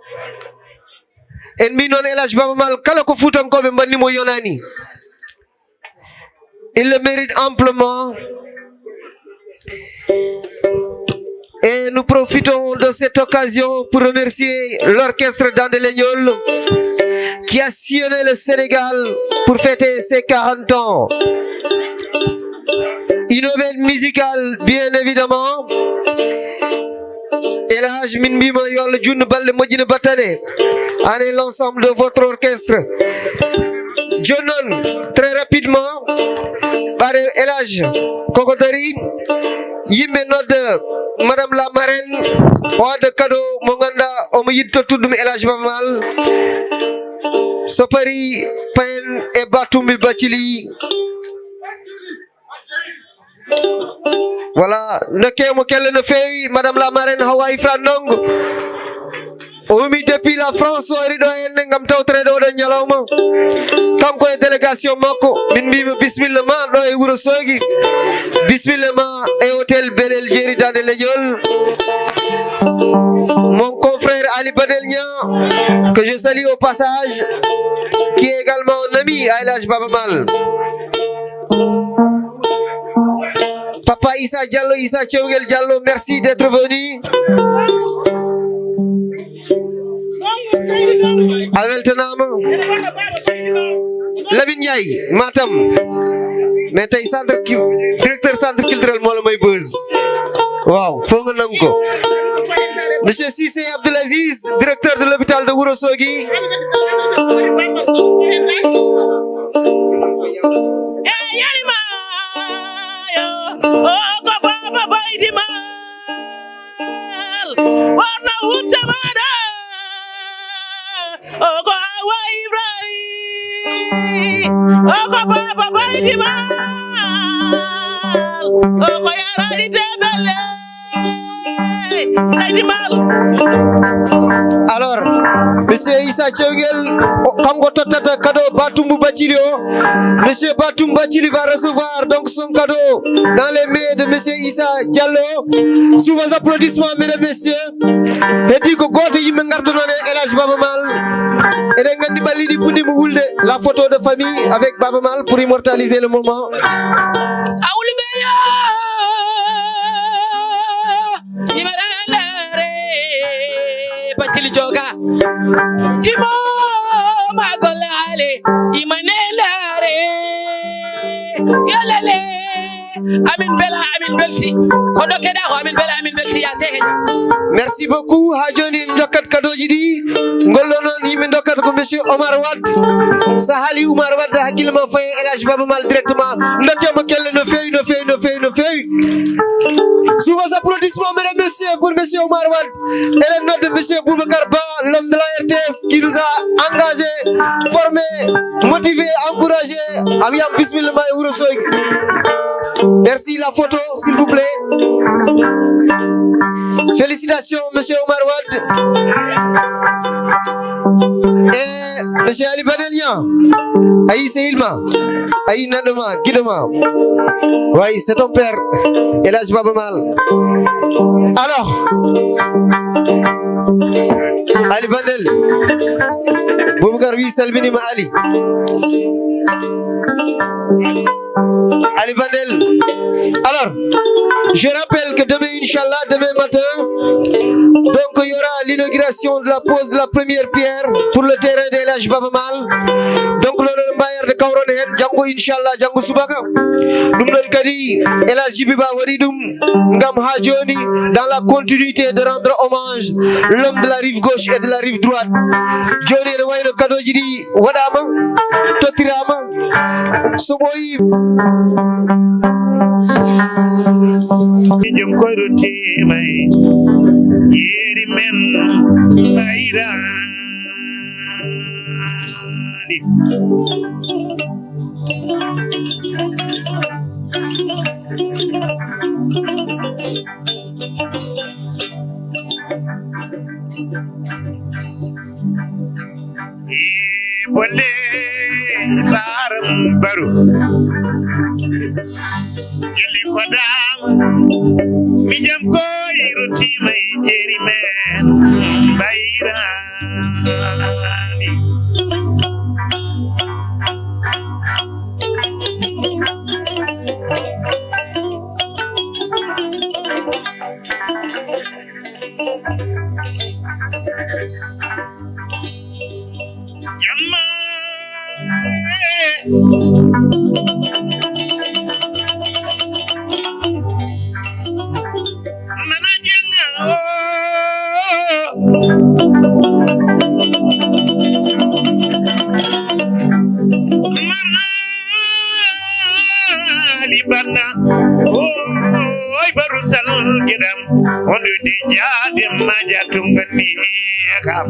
En mbi noon El Hadj Baaba Maal, kala ko Fuutankooɓe mbanni mo yonaani. Il le mérite amplement. Et nous profitons de cette occasion pour remercier l'orchestre Dande Leñol qui a sillonné le Sénégal pour fêter ses quarante ans. Une aubaine musicale, bien évidemment. El Hadj, min mbima yo Allah junnu balɗe moƴƴina battane, an et l'ensemble de votre orchestre. Jooni noon, très rapidement, ɓaade El Hadj koko dari, yimɓe nodda Madame la Marraine, o adda cadeau mo ganduɗa omo yiɗi tottude ɗum El Hadj Baaba Maal. So pari payen e Batumbi Bacili. Voilà, ndokke mo kelle no feewi, Madame la Marraine Hawa Ifra Ndongo. O umi depuis la France, o ari ɗo henne ngam tawtoreede oɗo ñalawma. Kanko e délégation makko, min mbima bismilla ma ɗo e Wuro Soogi. Bismilla ma e hôtel Bel El Jeri Dande Leñol. Mon confrère Ali Badel Niang, que je salue au passage, qui est également un ami à El Hadj Baaba Maal. Papa Issa Diallo, Issa Cewgel Diallo, merci d'être venu. A weltanaama. Lamine Ndiaye, Matam. Mais tey centre cul-, directeur centre culturel moo la may buzz. Waaw, foo nga nangu ko. Monsieur Cissé Abdoulaziz, directeur de l'hôpital de Ourossogui. Eh, Yarima, yo, o ko Baba Baydi Maal, wonno wutte maɗa, o ko Awa Ibrahim, o ko Baba Baydi Maal, o ko yarani te belle. Seydi Maal. Alors, monsieur Issa Cewgel, o, kanko tottata cadeau Batumbu Bacili o. Monsieur Batumbu Bacili va recevoir donc son cadeau dans les mains de monsieur Issa Diallo. Sous vos applaudissements, mesdames, messieurs. Heddi ko gooto yimɓe ngarta noon e El Hadj Baaba Maal. Eɗen nganndi ɓalli ɗi puɗɗiima wulde. La photo de famille avec Baaba Maal pour immortaliser le moment. Awliɓe yo ñimeɗa ndaare, Baccili Joga. Dimo ma gollaale, imane ndaare. Yo lele, amin bela, amin belti. Ko dokkeɗa ko amin bela, amin belti, ya sehe. Merci beaucoup. Ha jooni en jokkat kadooji ɗi. Ngol ɗo noon yimɓe dokkata ko monsieur Omar Wade. Sa haali Omar Wade, hakkille ma fayi e El Hadj Baaba Maal directement. Ndokke mo kelle no feewi, no feewi, no feewi, no feewi. Sous vos applaudissements, mesdames, messieurs, pour monsieur Omar Wade. Eɗen nodda monsieur Boubacar Ba, l'homme de la R T S, qui nous a engagés, formés, motivés, encouragés. A wiyam bismillah ma e Wuro Sogi. Merci, la photo, s'il vous plaît. Félicitations, monsieur Omar Wade. Et monsieur Ali Badel Niang. Ayi, sehil ma. Ayi, neɗɗo ma, giɗo ma. Oui, c'est ton père. El Hadj Baaba Maal. Alors, Ali Badel. Boubacar, wi salminiima Ali. Ali Badel. Alors, je rappelle que demain, Inch'Allah, demain matin, donc, il y aura l'inauguration de la pose de la première pierre pour le terrain de El Hadj Baaba Maal. Donc, non, non, mbayar de kawron hen, janngo, Inch'Allah, janngo subaka. Ɗum ɗon kadi, El Hadj Djiby Ba waɗi ɗum. Ngam ha joni, dans la continuité de rendre hommage l'homme de la rive gauche et de la rive droite. Joni ene wayno kadooji ɗi waɗama, tottirama. So ɓooyi. Jom koyro timay, yeeri men ɓayraani. Bolle baram baro. Jolli ko dama. Mi jam koy rutima e jeri. Jamma. Nana jenga o. Marali banna. Oy baru sal gidam. Ondo di jadi maja tungani kam.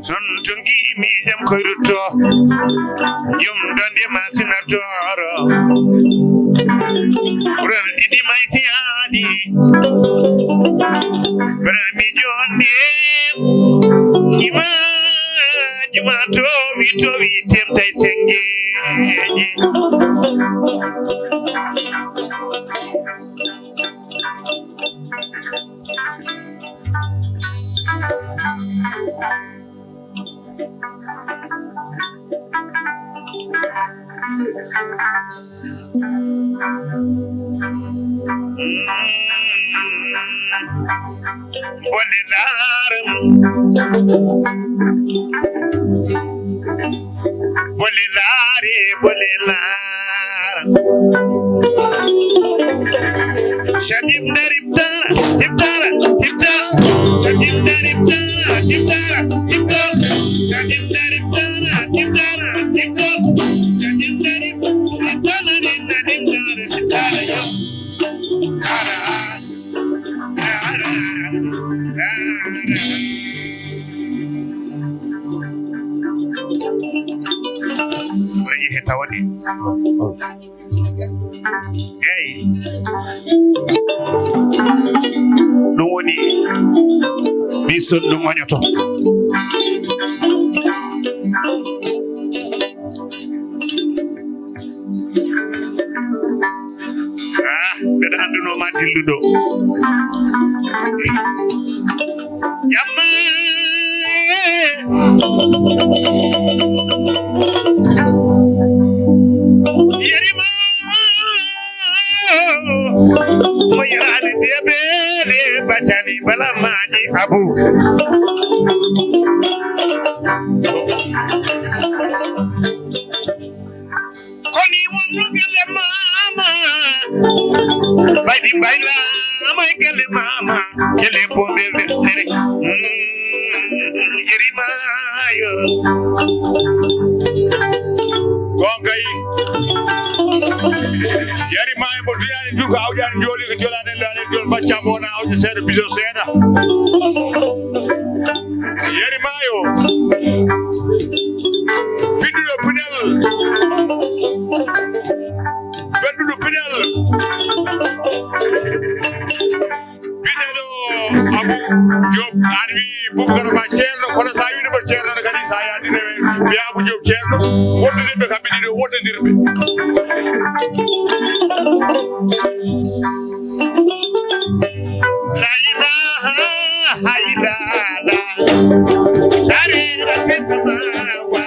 Son tungi mi jam koy rutto. Jom donde ma sina toro. Ran didi mai si ali. Bara mi jonde. Ima juma towi towi temtai sengeji. Bole laram. Bole lare, bole lara. Shadim dari tara, tip tara, tip tara. Shadim dari tara, tip tara, tip tara. Shadim dari tara, tip tara, tip tara. Shadim dari tara, tip tara, tip tara, yo. Tara, tara, tara. Ko yehi tawde. Eyi. Ɗum woni mission ɗum oñoto. Ah, mbeɗa anndunoo ma dilluɗo. Jamma. Yerima. Mo yaani debele batani bala maji abu. Koni wonno gelle mama. Baydi bayla, amay gelle mama. Gelle bombe bere. Yerimayo. Gonkay. Yerimayo mo duyani julko awjani joli ko jolani lani jol bacca mona awje seeɗa biso seeɗa. Yerimayo. Pinduɗo pinal. Gadduɗo pinal. Biyeteeɗo Abu Diop, an wi Bubakar Ba ceerno, kono sa wiino mbo ceerno ne kadi sa yaadino men, mbiya Abu Diop ceerno, wontodirɓe kamɓe ɗiɗo, wontodirɓe. La ilaha illallah. Dari rabbi samawa.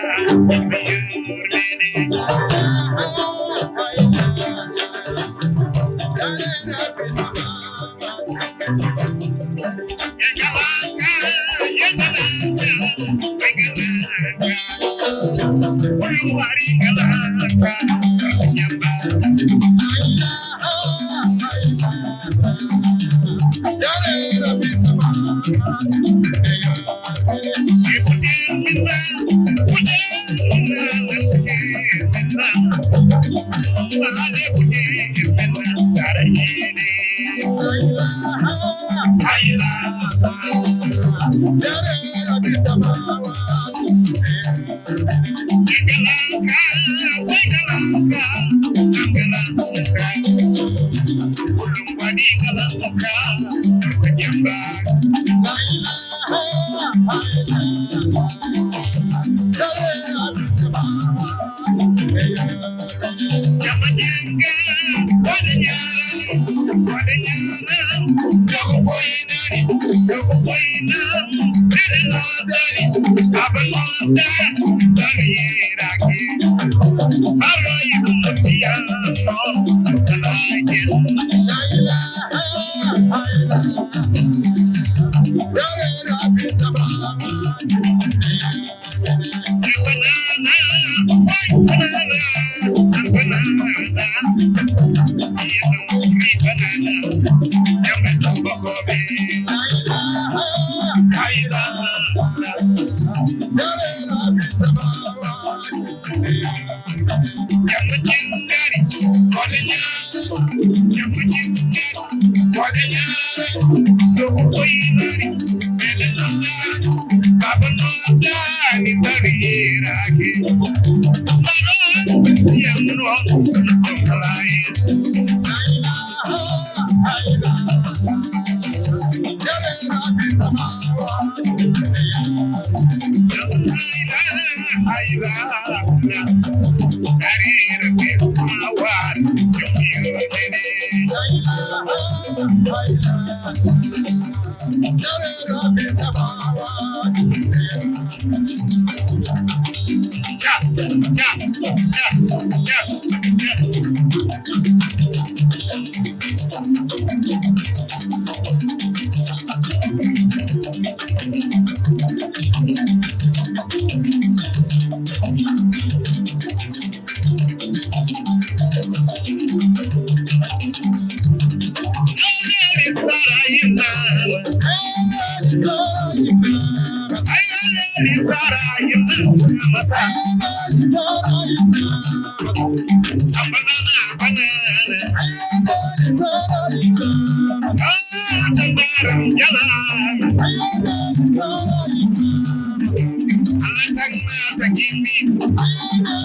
Allah tagna tagi min. Allah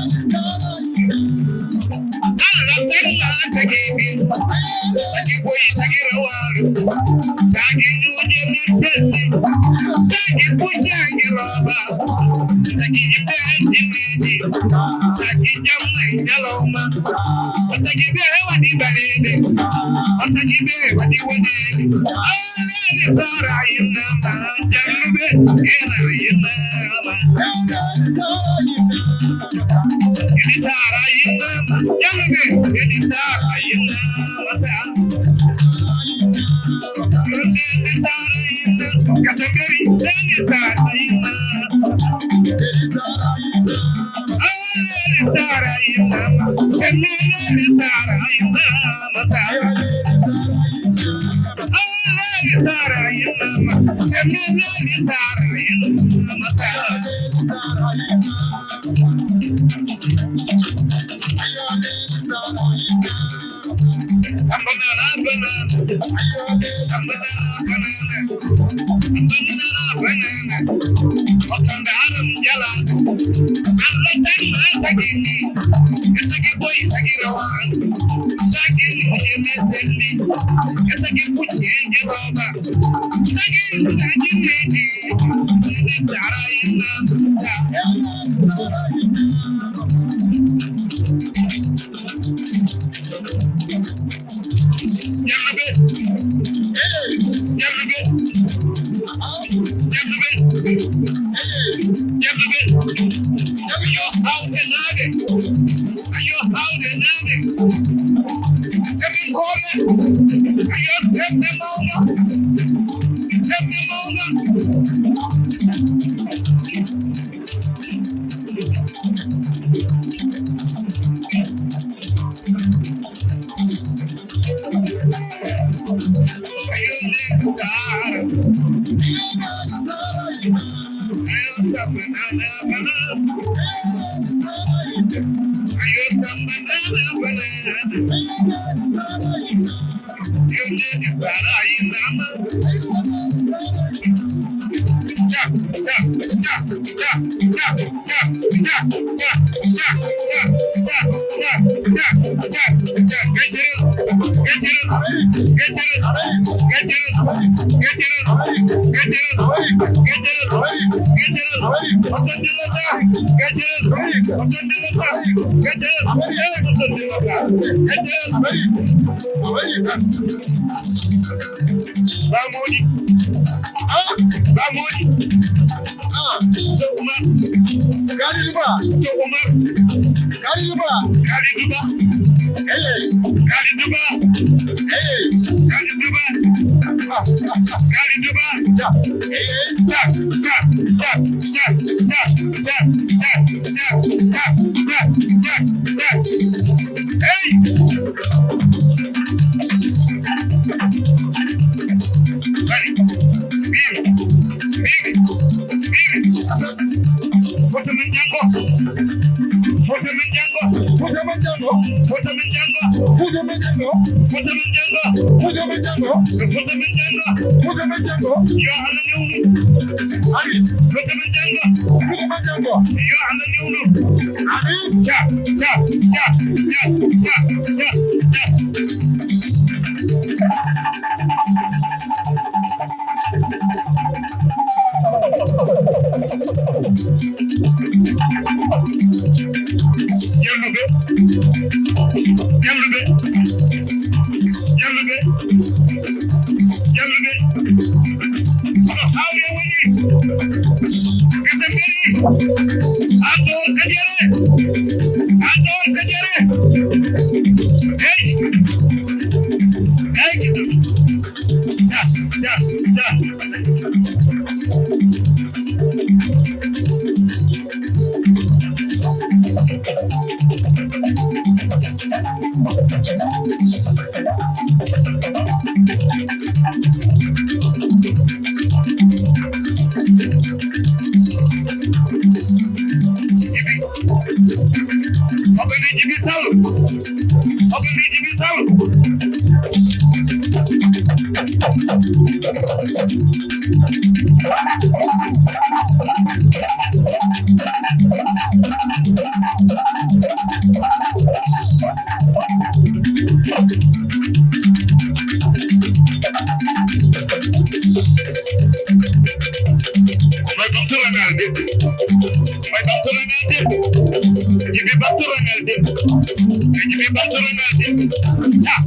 tagna tagi min. Tagi foyi tagi rawaɗo. Tagi ñuuje min fedde. Tagi bujjange roba. Tagi yimɓe jinniji. Tagi jamma e ñalawma. O tagi ɓe waɗi baleeɗe. O tagi ɓe waɗi woneeɗe. Alali sara innama. Jalluɓe ena innama. Edi sara innama. Jalluɓe edi sara innama. Edi sara innama. Kasamberi edi sara innama. Edi sara innama. Semmene edi sara innama. Jalluɓe, jalluɓe, jalluɓe, jalluɓe, yo hawte naade, yo hawte naade. Seminkooɓe, yo sembe mawɗo, sembe mawɗo. Bamodi. Ah, Bamodi. Ah, to Umar. Kalidu Ba. To Umar. Kalidu Ba. Kalidu Ba. Eye. Kalidu Ba. Eye. Kalidu Ba. Ah, ah, ah. Kalidu Ba. Ja. Eye. Ja. Ja. Ja. Hey! Bari. Bibi. Bibi. Bibi. Foto men janngo. Foto men janngo. Foto men janngo. Foto men janngo. Foto men janngo. Foto men janngo. Foto men janngo. Foto men janngo. Foto men janngo. Yo Allah newnu. Amin. Foto men janngo. Foto men janngo. Yo Allah newnu. Amin. Ja, ja, ja, Jalluɓe, jalluɓe, jalluɓe, jalluɓe. Kono hawre woni. Gese mberi. Ator kajere. Ator kajere. Hey. Hey. Ja, ja, ja. Jibi. Papa ne Jibi Sall. Papa ne Jibi Sall. Ko may ɓamtorangal de. Ko may ɓamtorangal de. Jibi ɓamtorangal de. Jibi ɓamtorangal de. Ah.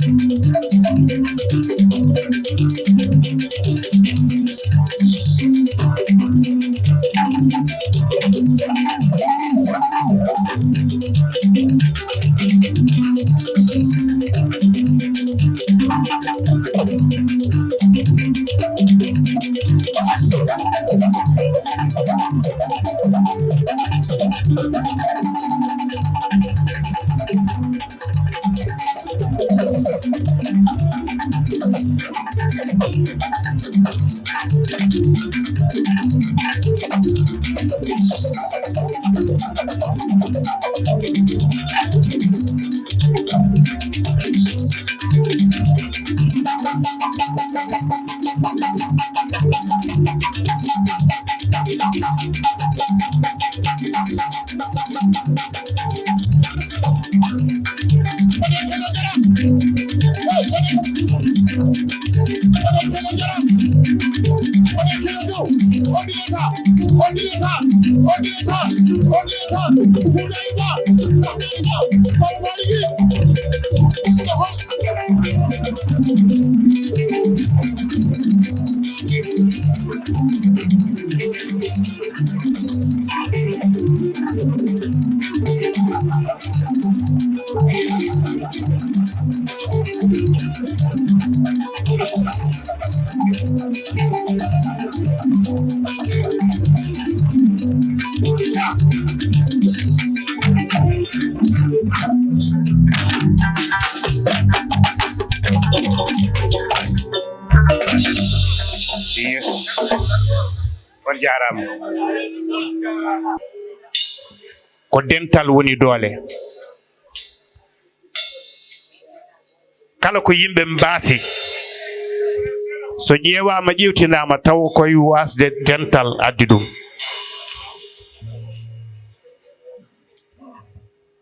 Yes. On jaaraama. Ko dental woni doole. Kala ko yimɓe mbaasi, so ƴeewaama, ƴeewtinaama, taw koye waasde dental addi ɗum.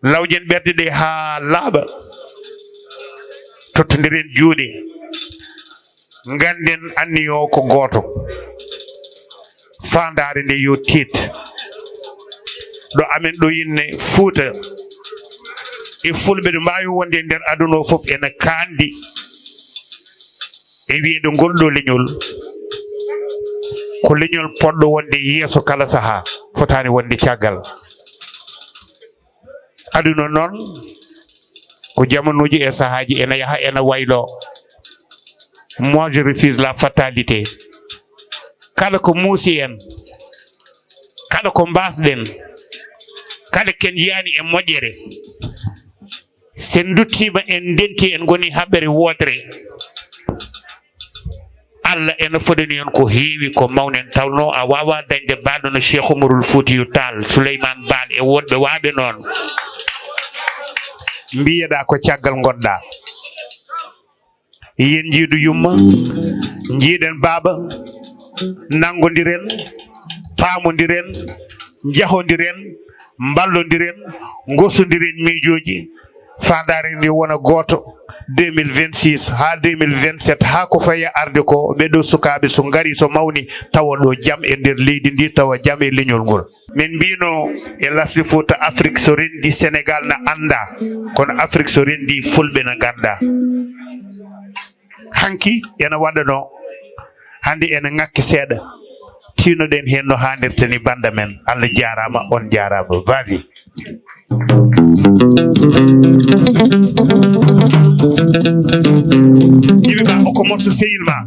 Lawjen ɓerɗe ɗe haa laaɓa, tottondiren juuɗe, ngannden anniyo ko gooto. Faandaare nde yo teet. Ɗo amen ɗo inne Fuuta, e Fulɓe ɗo mbaawi wonde e nder aduna o fof ena kaandi e wiyeede ngol ɗo leñol ko leñol poɗɗo wonde yeeso kala sahaa, fotaani wonde caggal. Aduna noon ko jamanuuji e sahaaji ena yaha ena waylo. Moi, je refuse la fatalité. Kala ko muusi en, kala ko mbaasɗen, kala ken yiyaani e moƴƴere, sen nduttiima, en ndenti, en ngoni haɓɓere wootere, Allah ena fodani en ko heewi, ko mawni en. Tawnoo a waawaa dañde baaɗo no Cheikh Umarul Fuutiyu Taal, Suleymaan Baal e woɗɓe waaɓe noon. Mbiyeɗaa ko caggal ngonɗaa. Yen njiidu yumma, njiiɗen baaba, nanngondiren, paamondiren, njahondiren, mballondiren, ngosondiren miijooji, Faandaare nde wona gooto, deux mille vingt-six haa deux mille vingt-sept, haa ko fayi arde ko, ɓee ɗoo sukaaɓe so ngari, so mawni, tawa ɗo jam e nder leydi ndi, tawa jam e leñol ngol. Min mbino e lasde Fouta, Afrik so renndi, Senegal na annda, kono Afrik so renndi, Fulɓe na ngannda. Hanki ena waɗano, hannde ena ŋakki seeɗa. Tiinoɗen heen no haanirta ni, bannda men. Allah jaaraama, on jaaraama. Vas-y. Jibi Ba, o ko morso seyil ma.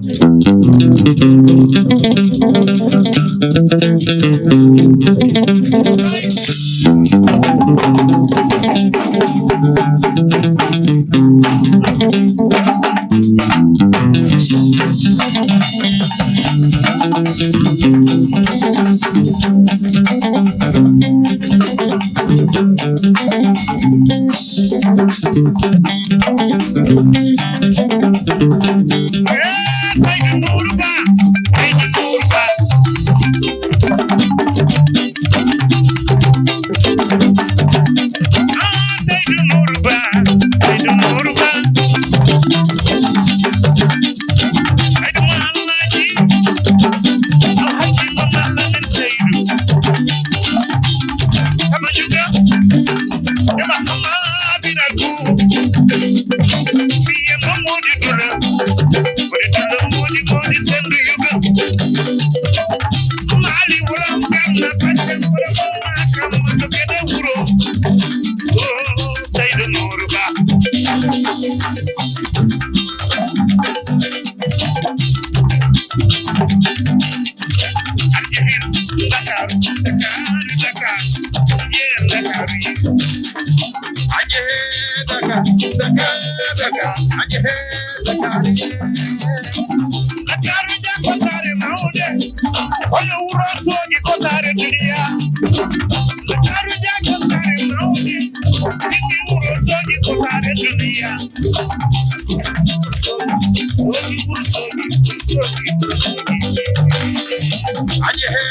Ndakaaru njaako saare mawde, kono wuro Soogi ko saare duniya. Ndakaaru njaako saare mawde, ɓiɓɓe wuro Soogi ko saare duniya. Aje he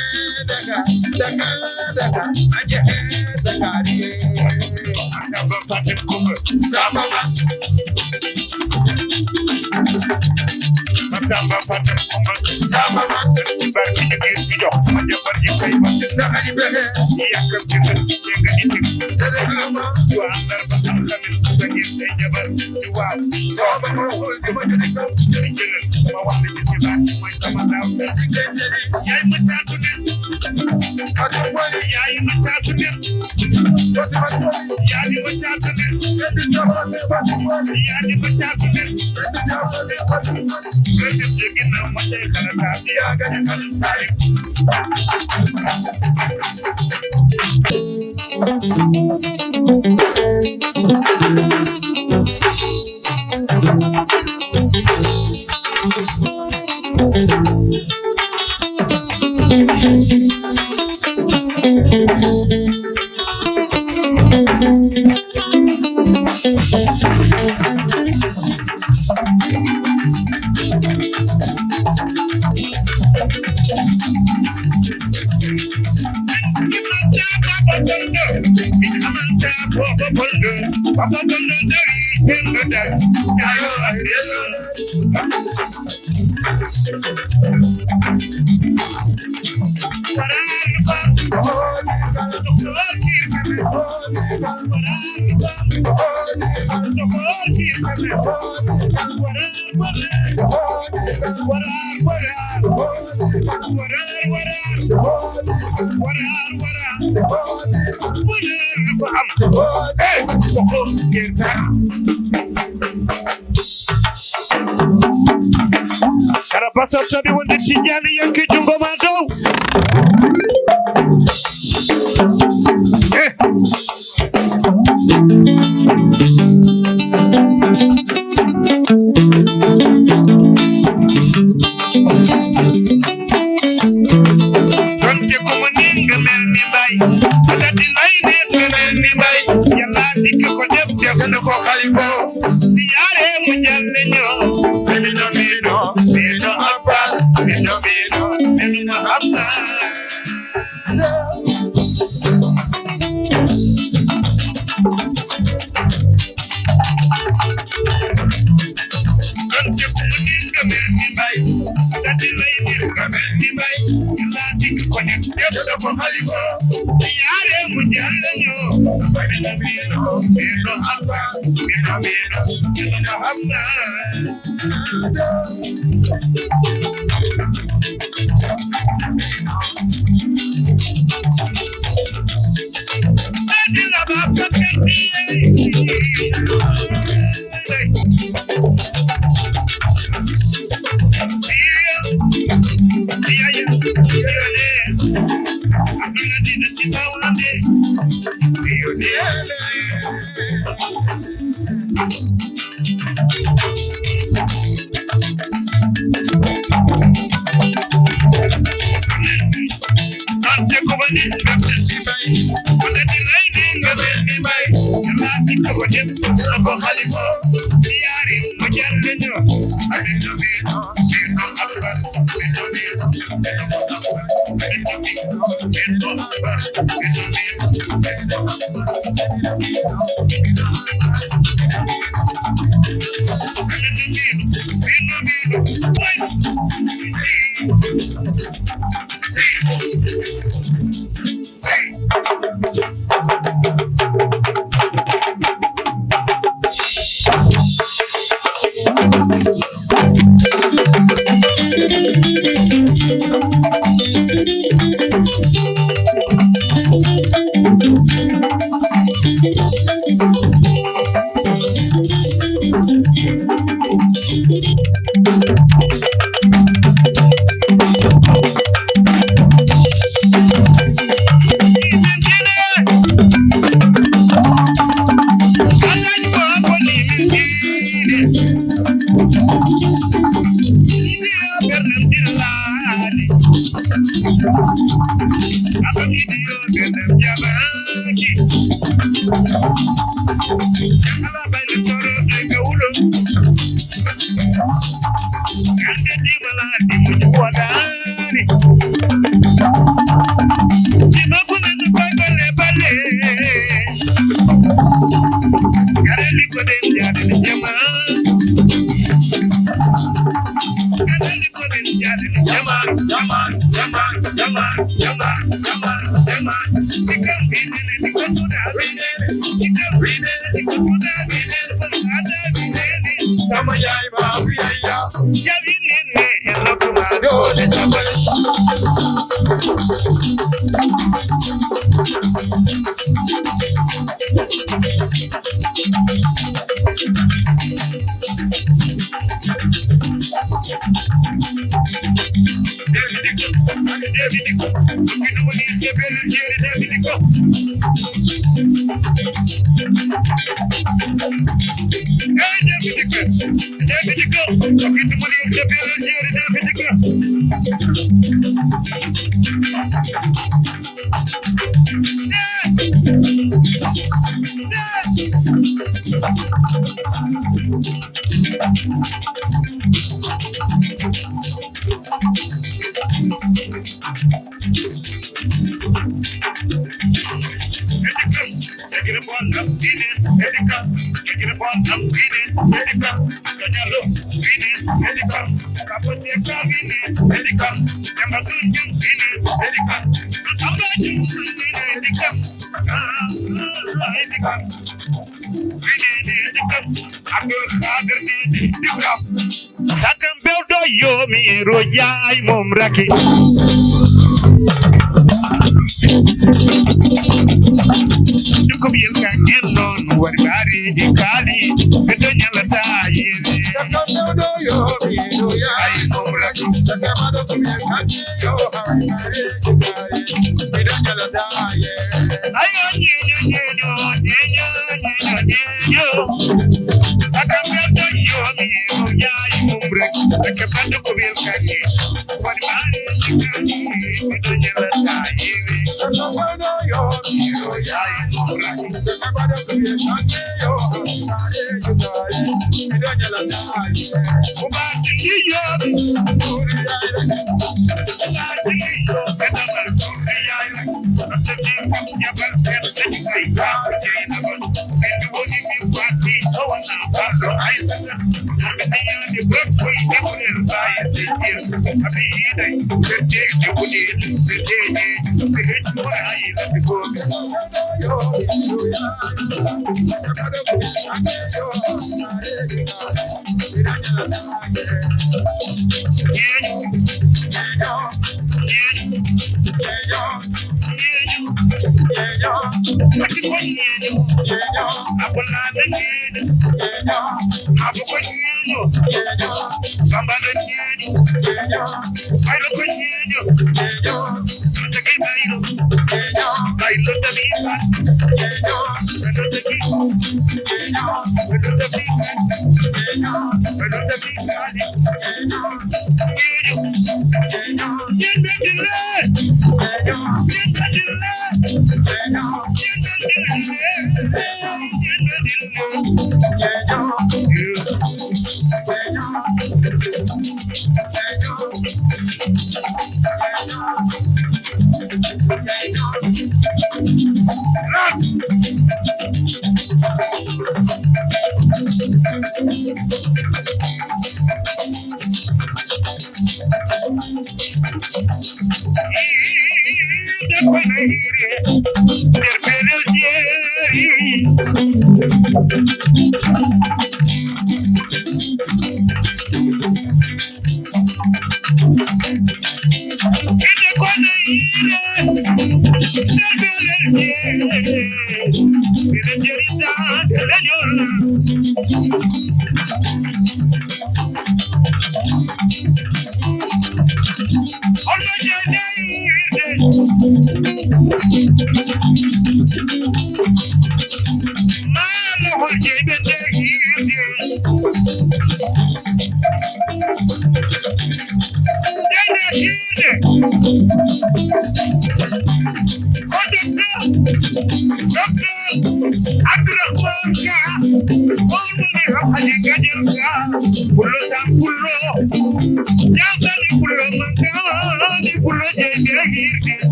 daga, daga, daga, aje he daga riye. Masamba Fatim Kumba, Samba Ma. Masamba Fatim Kumba, Samba Ma. Ba ki jigir ki jox ma jabar ji fay ba. Ndax aji bexe. Yakam ci nga, ci nga ci. Sede ma. Wa andar ba alxamis, sa ngir say jabar. Waaw. Soo ma ko waxul, di ma jëli kaw. Jëlal sama wax la ci xibaar, mooy sama daaw. Yaay ma caatu ne. Yaay ma caatu ne. Yaay ma caatu ne. Yaay ma caatu ne. Rëcc ci ginnaaw ma tey xarata. Yaa gën a xarit saa yi. Kara pasal tadi wonde Tijjani yanke jungo ma dow. Eh. Donte ko mo ninga mel ni mbay, adadi layde mel ni mbay. Yalla dikke ko def, def na ko xalifa. Siyaare mu jàll ñoo. Mino, mino, mino abba, mino, mino, mino abba. Sakam bewɗo yo mi roƴa ay mom raki. Ko ɓiyel kan en noon waɗi ɓaareeji kaali ɓe to ñalata yeewi. Sakam bewɗo yo mi roƴa ay mom raki. Sakam aɗo ko ɓiyel kan yo hawi ɓaareeji kaali ɓe to ñalata yeewi. Ayo ñiño ñiño ñiño ñiño ñiño. Sakam bewɗo yo mi roƴa ay mom raki. Sakam aɗo ko ɓiyel kan en waɗi ɓaareeji kaali ɓe to ñalata yeewi. Sakam aɗo yo mi roƴa ay mom raki.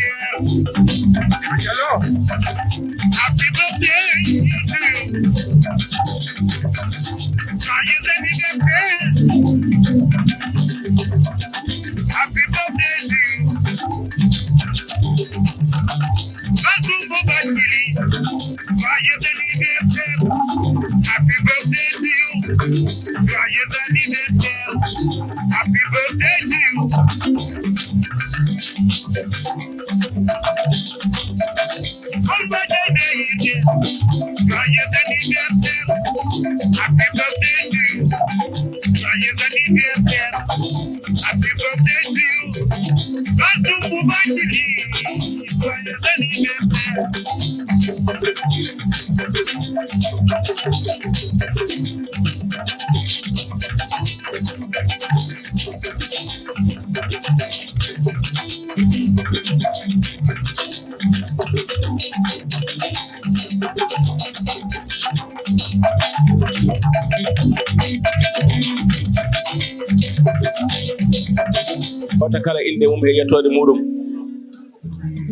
Happy birthday to you. Joyeux anniversaire. Happy birthday to you. Batumbo Bakili. Joyeux anniversaire. Happy birthday to you. Joyeux anniversaire. Happy birthday to you. Happy birthday to you. Joyeux anniversaire. Happy birthday to you. Joyeux anniversaire. Happy birthday to you. Batumbo Bakili. Joyeux anniversaire. Hoto kala innde mum e yettoode muɗum.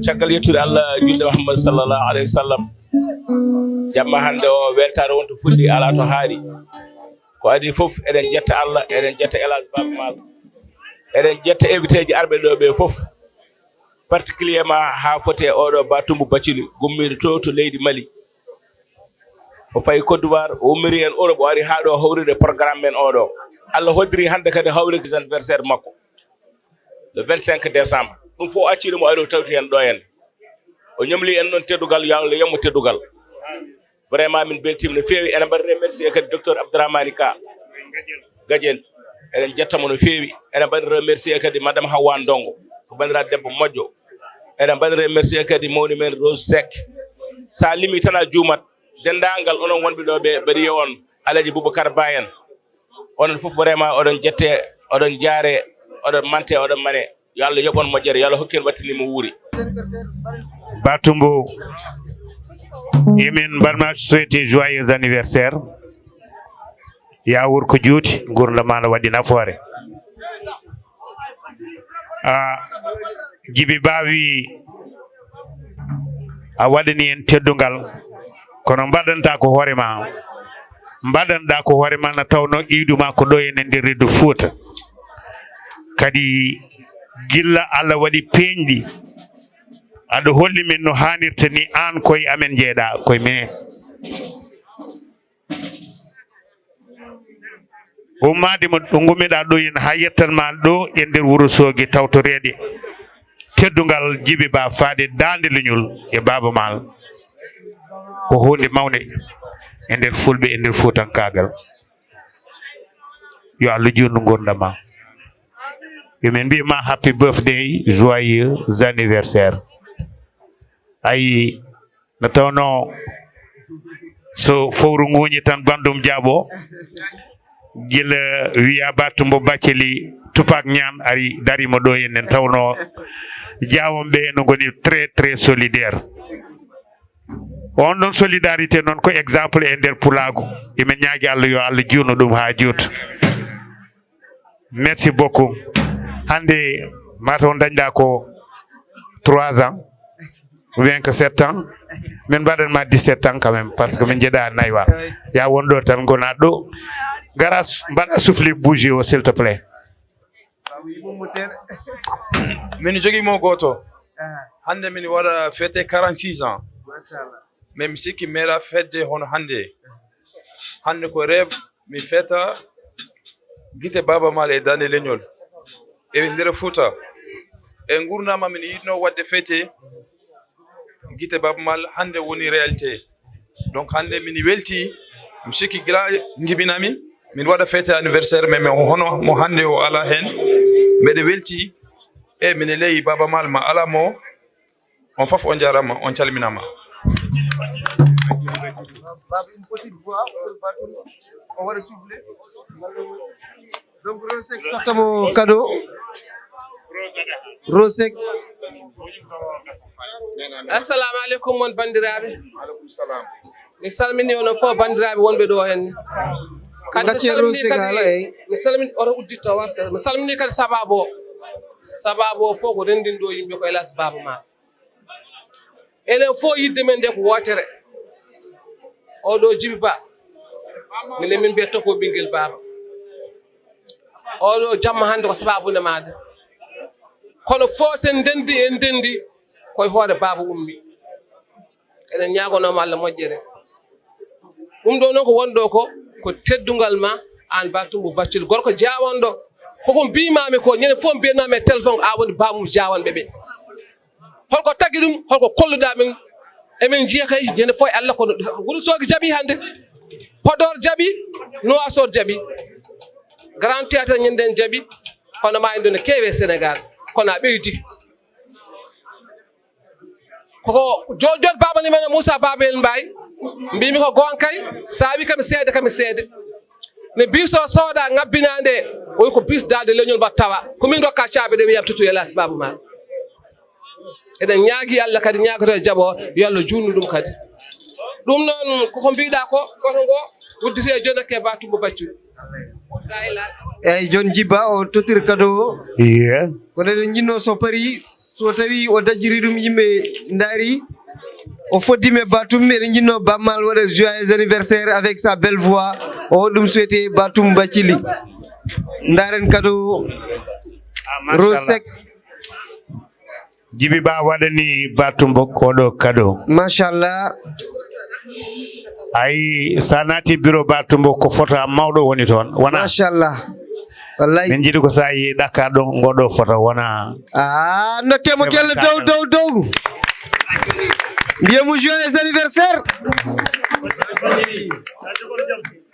Caggal yettude Allah, julde Muhammad sallallahu alaihi wasallam, jamma hannde o weltaare wonto fuɗɗi alaa to haaɗi. Ko adii fof, eɗen njetta Allah, eɗen njetta El Hadj Baba Maal, eɗen njetta invité ji arɓe ɗo ɓe fof, particulièrement haa foti e oɗo Batumbo Bacili gummiiɗo to to leydi Mali. O fayi Côte d'Ivoire, o ummiri en Europe, o ari haa ɗo hawride programme men oɗo. Allah hoddiri hannde kadi hawride anniversaire makko, le vingt-cinq décembre. Ɗum fof o accii ɗum, o ari o tawti en ɗo en. O ñamli en noon teddugal, yo Allah yammo teddugal. Vraiment, min beltiima no feewi. Eɗen mbaɗi remercier kadi docteur Abdourahmane Ka Gadien. Eɗen njettamo no feewi. Eɗen mbaɗi remercier kadi madame Hawa Ndongo, ko banndiraaɗo debbo moƴƴo. Eɗen mbaɗi remercier kadi mawni men Rose Seck. So a limi tan a juumat. Denndaangal onon wonɓe ɗo ɓe, mbaɗi yo on Alaji Boubacar Ba en. Onon fof vraiment oɗon jette, oɗon jaare, oɗon mante, oɗon mane. Yo Allah yoɓ on moƴƴere, yo Allah hokku en wattini mo wuuri. Batumbo, emin mbaɗma souhaité joyeux anniversaire. Ya wor ko juuti, ngurnda ma na waɗi nafoore. A jibi baawi a waɗani en teddungal, kono mbaɗanta ko hoore ma. Mbaɗanɗa ko hoore ma na tawno iwdi ma ko ɗo enen nder Reddu Fuuta. Kadi gilla Allah waɗi peeñɗi, aɗa holli min no haanirta ni, aan koye amen njeeɗa, koye minen. Ummaade mo ɗo ngummiɗa ɗo yen haa yettan ma ɗo e nder Wuro Soogi tawtoreede teddungal Jibi Ba faade daande leñol e Baaba Maal. Ko huunde mawnde e nder Fulɓe, e nder Fuutankaagal. Yo Allah juutnu ngurndan ma. Yo min mbiy ma happy birthday, joyeux anniversaire. Ayi, nde tawnoo so fowru ŋuuñi tan banndum jaabo. Gila wiya Batumbo Bacceli Tupac Ñaan ari dariima ɗo e enen, tawnoo jaawom ɓe no ngoni très, très solidaire. On ɗon solidarité noon ko exemple e nder pulaagu. Emin ñaagi Allah yo Allah juutnu ɗum haa juuta. Merci beaucoup. Hannde mataw dañɗa ko trois ans ou bien que sept ans. Min mbaɗan ma dix-sept ans quand même, parce que min njeɗa naywa. Ya won ɗo tan, gona ɗo. Gara s-, mbaɗa souffle bougie o, s'il te plaît. Min jogii mo gooto. Hannde min waɗa fête quarante-six ans. Mais mi sikki meeɗa fête hono hannde. Hannde ko rêve mi fête gite Baaba Maal e Daande Leñol. E nder Fuuta. E ngurndan am min yiɗno waɗde fête gite Baaba Maal hannde woni réalité. Donc hannde min welti, mi sikki gila jibinami, min waɗa fête anniversaire, mais, mais hono mo hannde o ala heen. Mbeɗe welti, e min leyi Baaba Maal ma ala mo, on fof on njaarama, on calminama. Baba, une petite voix pour Batum. On va le souffler. Donc, Rosek, tottamo cadeau. Rosek. Assalamu aleykum mon banndiraaɓe. Mi salmini onon fof banndiraaɓe wonɓe ɗo henne. Kadi mi Gacce salmini Rosek kadi, ala, eyi. Mi salmini, oto udditto warsa. Mi salmini kadi sababu o. Sababu o fof ko renndinɗo yimɓe ko Elas Baaba Maal. Enen fof yiɗde men nde ko wootere. Oɗo Jibi Ba, minen min mbiyata ko ɓinngel baaba. Oɗo jamma hannde ko sabaabu nde maaɗa. Kono fof sen ndenndi, en ndenndi koye hoore baaba ummi. Eɗen ñaagonooma Allah moƴƴere. Ɗum ɗo noon ko wonɗo ko, ko teddungal ma aan Ba Tumbo Bacculi, gorko jaawanɗo. Koko mbiimaami ko, ñande fof mbiyanmaami e téléphone, a woni baamum jaawanɓe ɓe. Holko tagi ɗum, holko kolluɗa min? Emin njiya kay, ñande fof e Allah, kono Wuro Soogi jaɓi hannde. Podor jaɓi, Nuwaasoot jaɓi. Grand Théâtre ñanden jaɓi, kono ma en ɗo no keewe Sénégal. Kono a ɓeydi. Koko jol jol baaba ni men Moussa Babel Mbaye. Mbimi ko gonkay, saabi kam seede, kam seede. Ne biso soda ngabbinande, o ko bis dalde leñol mbattawa. Ko min dokka caabe de wiyam tutu, elas baaba ma. Eɗen ñaagi Allah kadi, ñaagoto e jaɓo, yo Allah juutnu ɗum kadi. Ɗum noon koko mbiɗa ko, koto ngo udditi e jonnakke Ba Tumbo Bacculi. Eyyi, jooni Jibi Ba o tottir kado o. Iya. Kono eɗen jiɗno so pari, so tawi o dajjiri ɗum, yimɓe ndaari, o foddi me Ba Tumbo, eɗen jiɗno Ba Maal waɗa joyeux anniversaire avec sa belle voix. O waɗa ɗum souhaité Ba Tumbo Bacculi. Ndaaren kado o. Rose Seck. Jibi Ba waɗani Ba Tumbo oɗo kado. Machallah. Ayi, sa naati bureau Ba Tumbo ko photo am mawɗo woni toon, wona? Machallah. Wallay. Min jiɗi ko sa yi ɗakka ɗo ngoɗo photo wona. Ah, ndokke mo kelle dow dow dow. Mbiyamo joyeux anniversaire.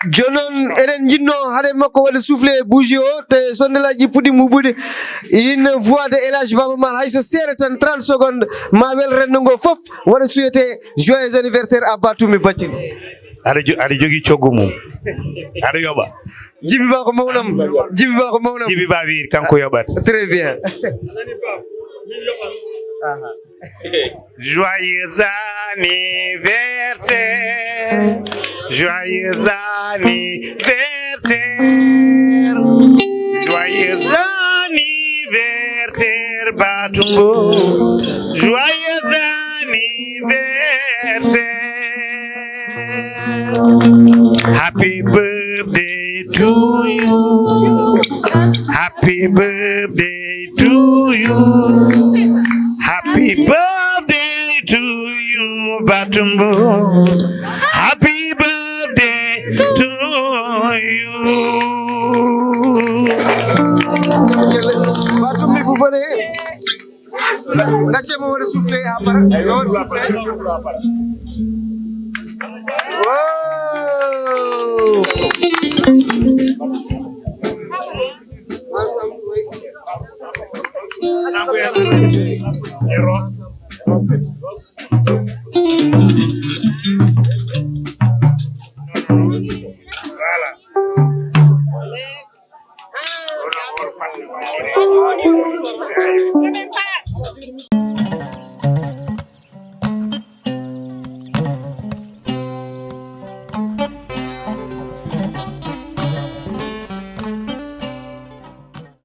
Jooni noon eɗen njiɗno haade makko waɗa soufflé bougie o, te sondelaji puɗɗi huɓɓude. Une voix de El Hadj Baba Maal, hayso seeɗa tan, trente secondes, ma wel renndo ngo fof waɗa souhaité joyeux anniversaire à Ba Tumbo Bacculi. Aɗa jo- aɗa jogii coggu mum. Aɗa yoɓa. Jibi Ba ko mawnam. Jibi Ba ko mawnam. Jibi Ba wi kanko yoɓat. Très bien. Joyeux anniversaire. Joyeux anniversaire. Joyeux anniversaire, Ba Tumbo. Joyeux anniversaire. Happy birthday to you. Happy birthday to you. Happy birthday to you, Ba Tumbo. Happy birthday to you. Ba Tumbo fufane. Gacce mo waɗa soufflé ha para. Yo waɗa soufflé. Wow. Ensemble, oui.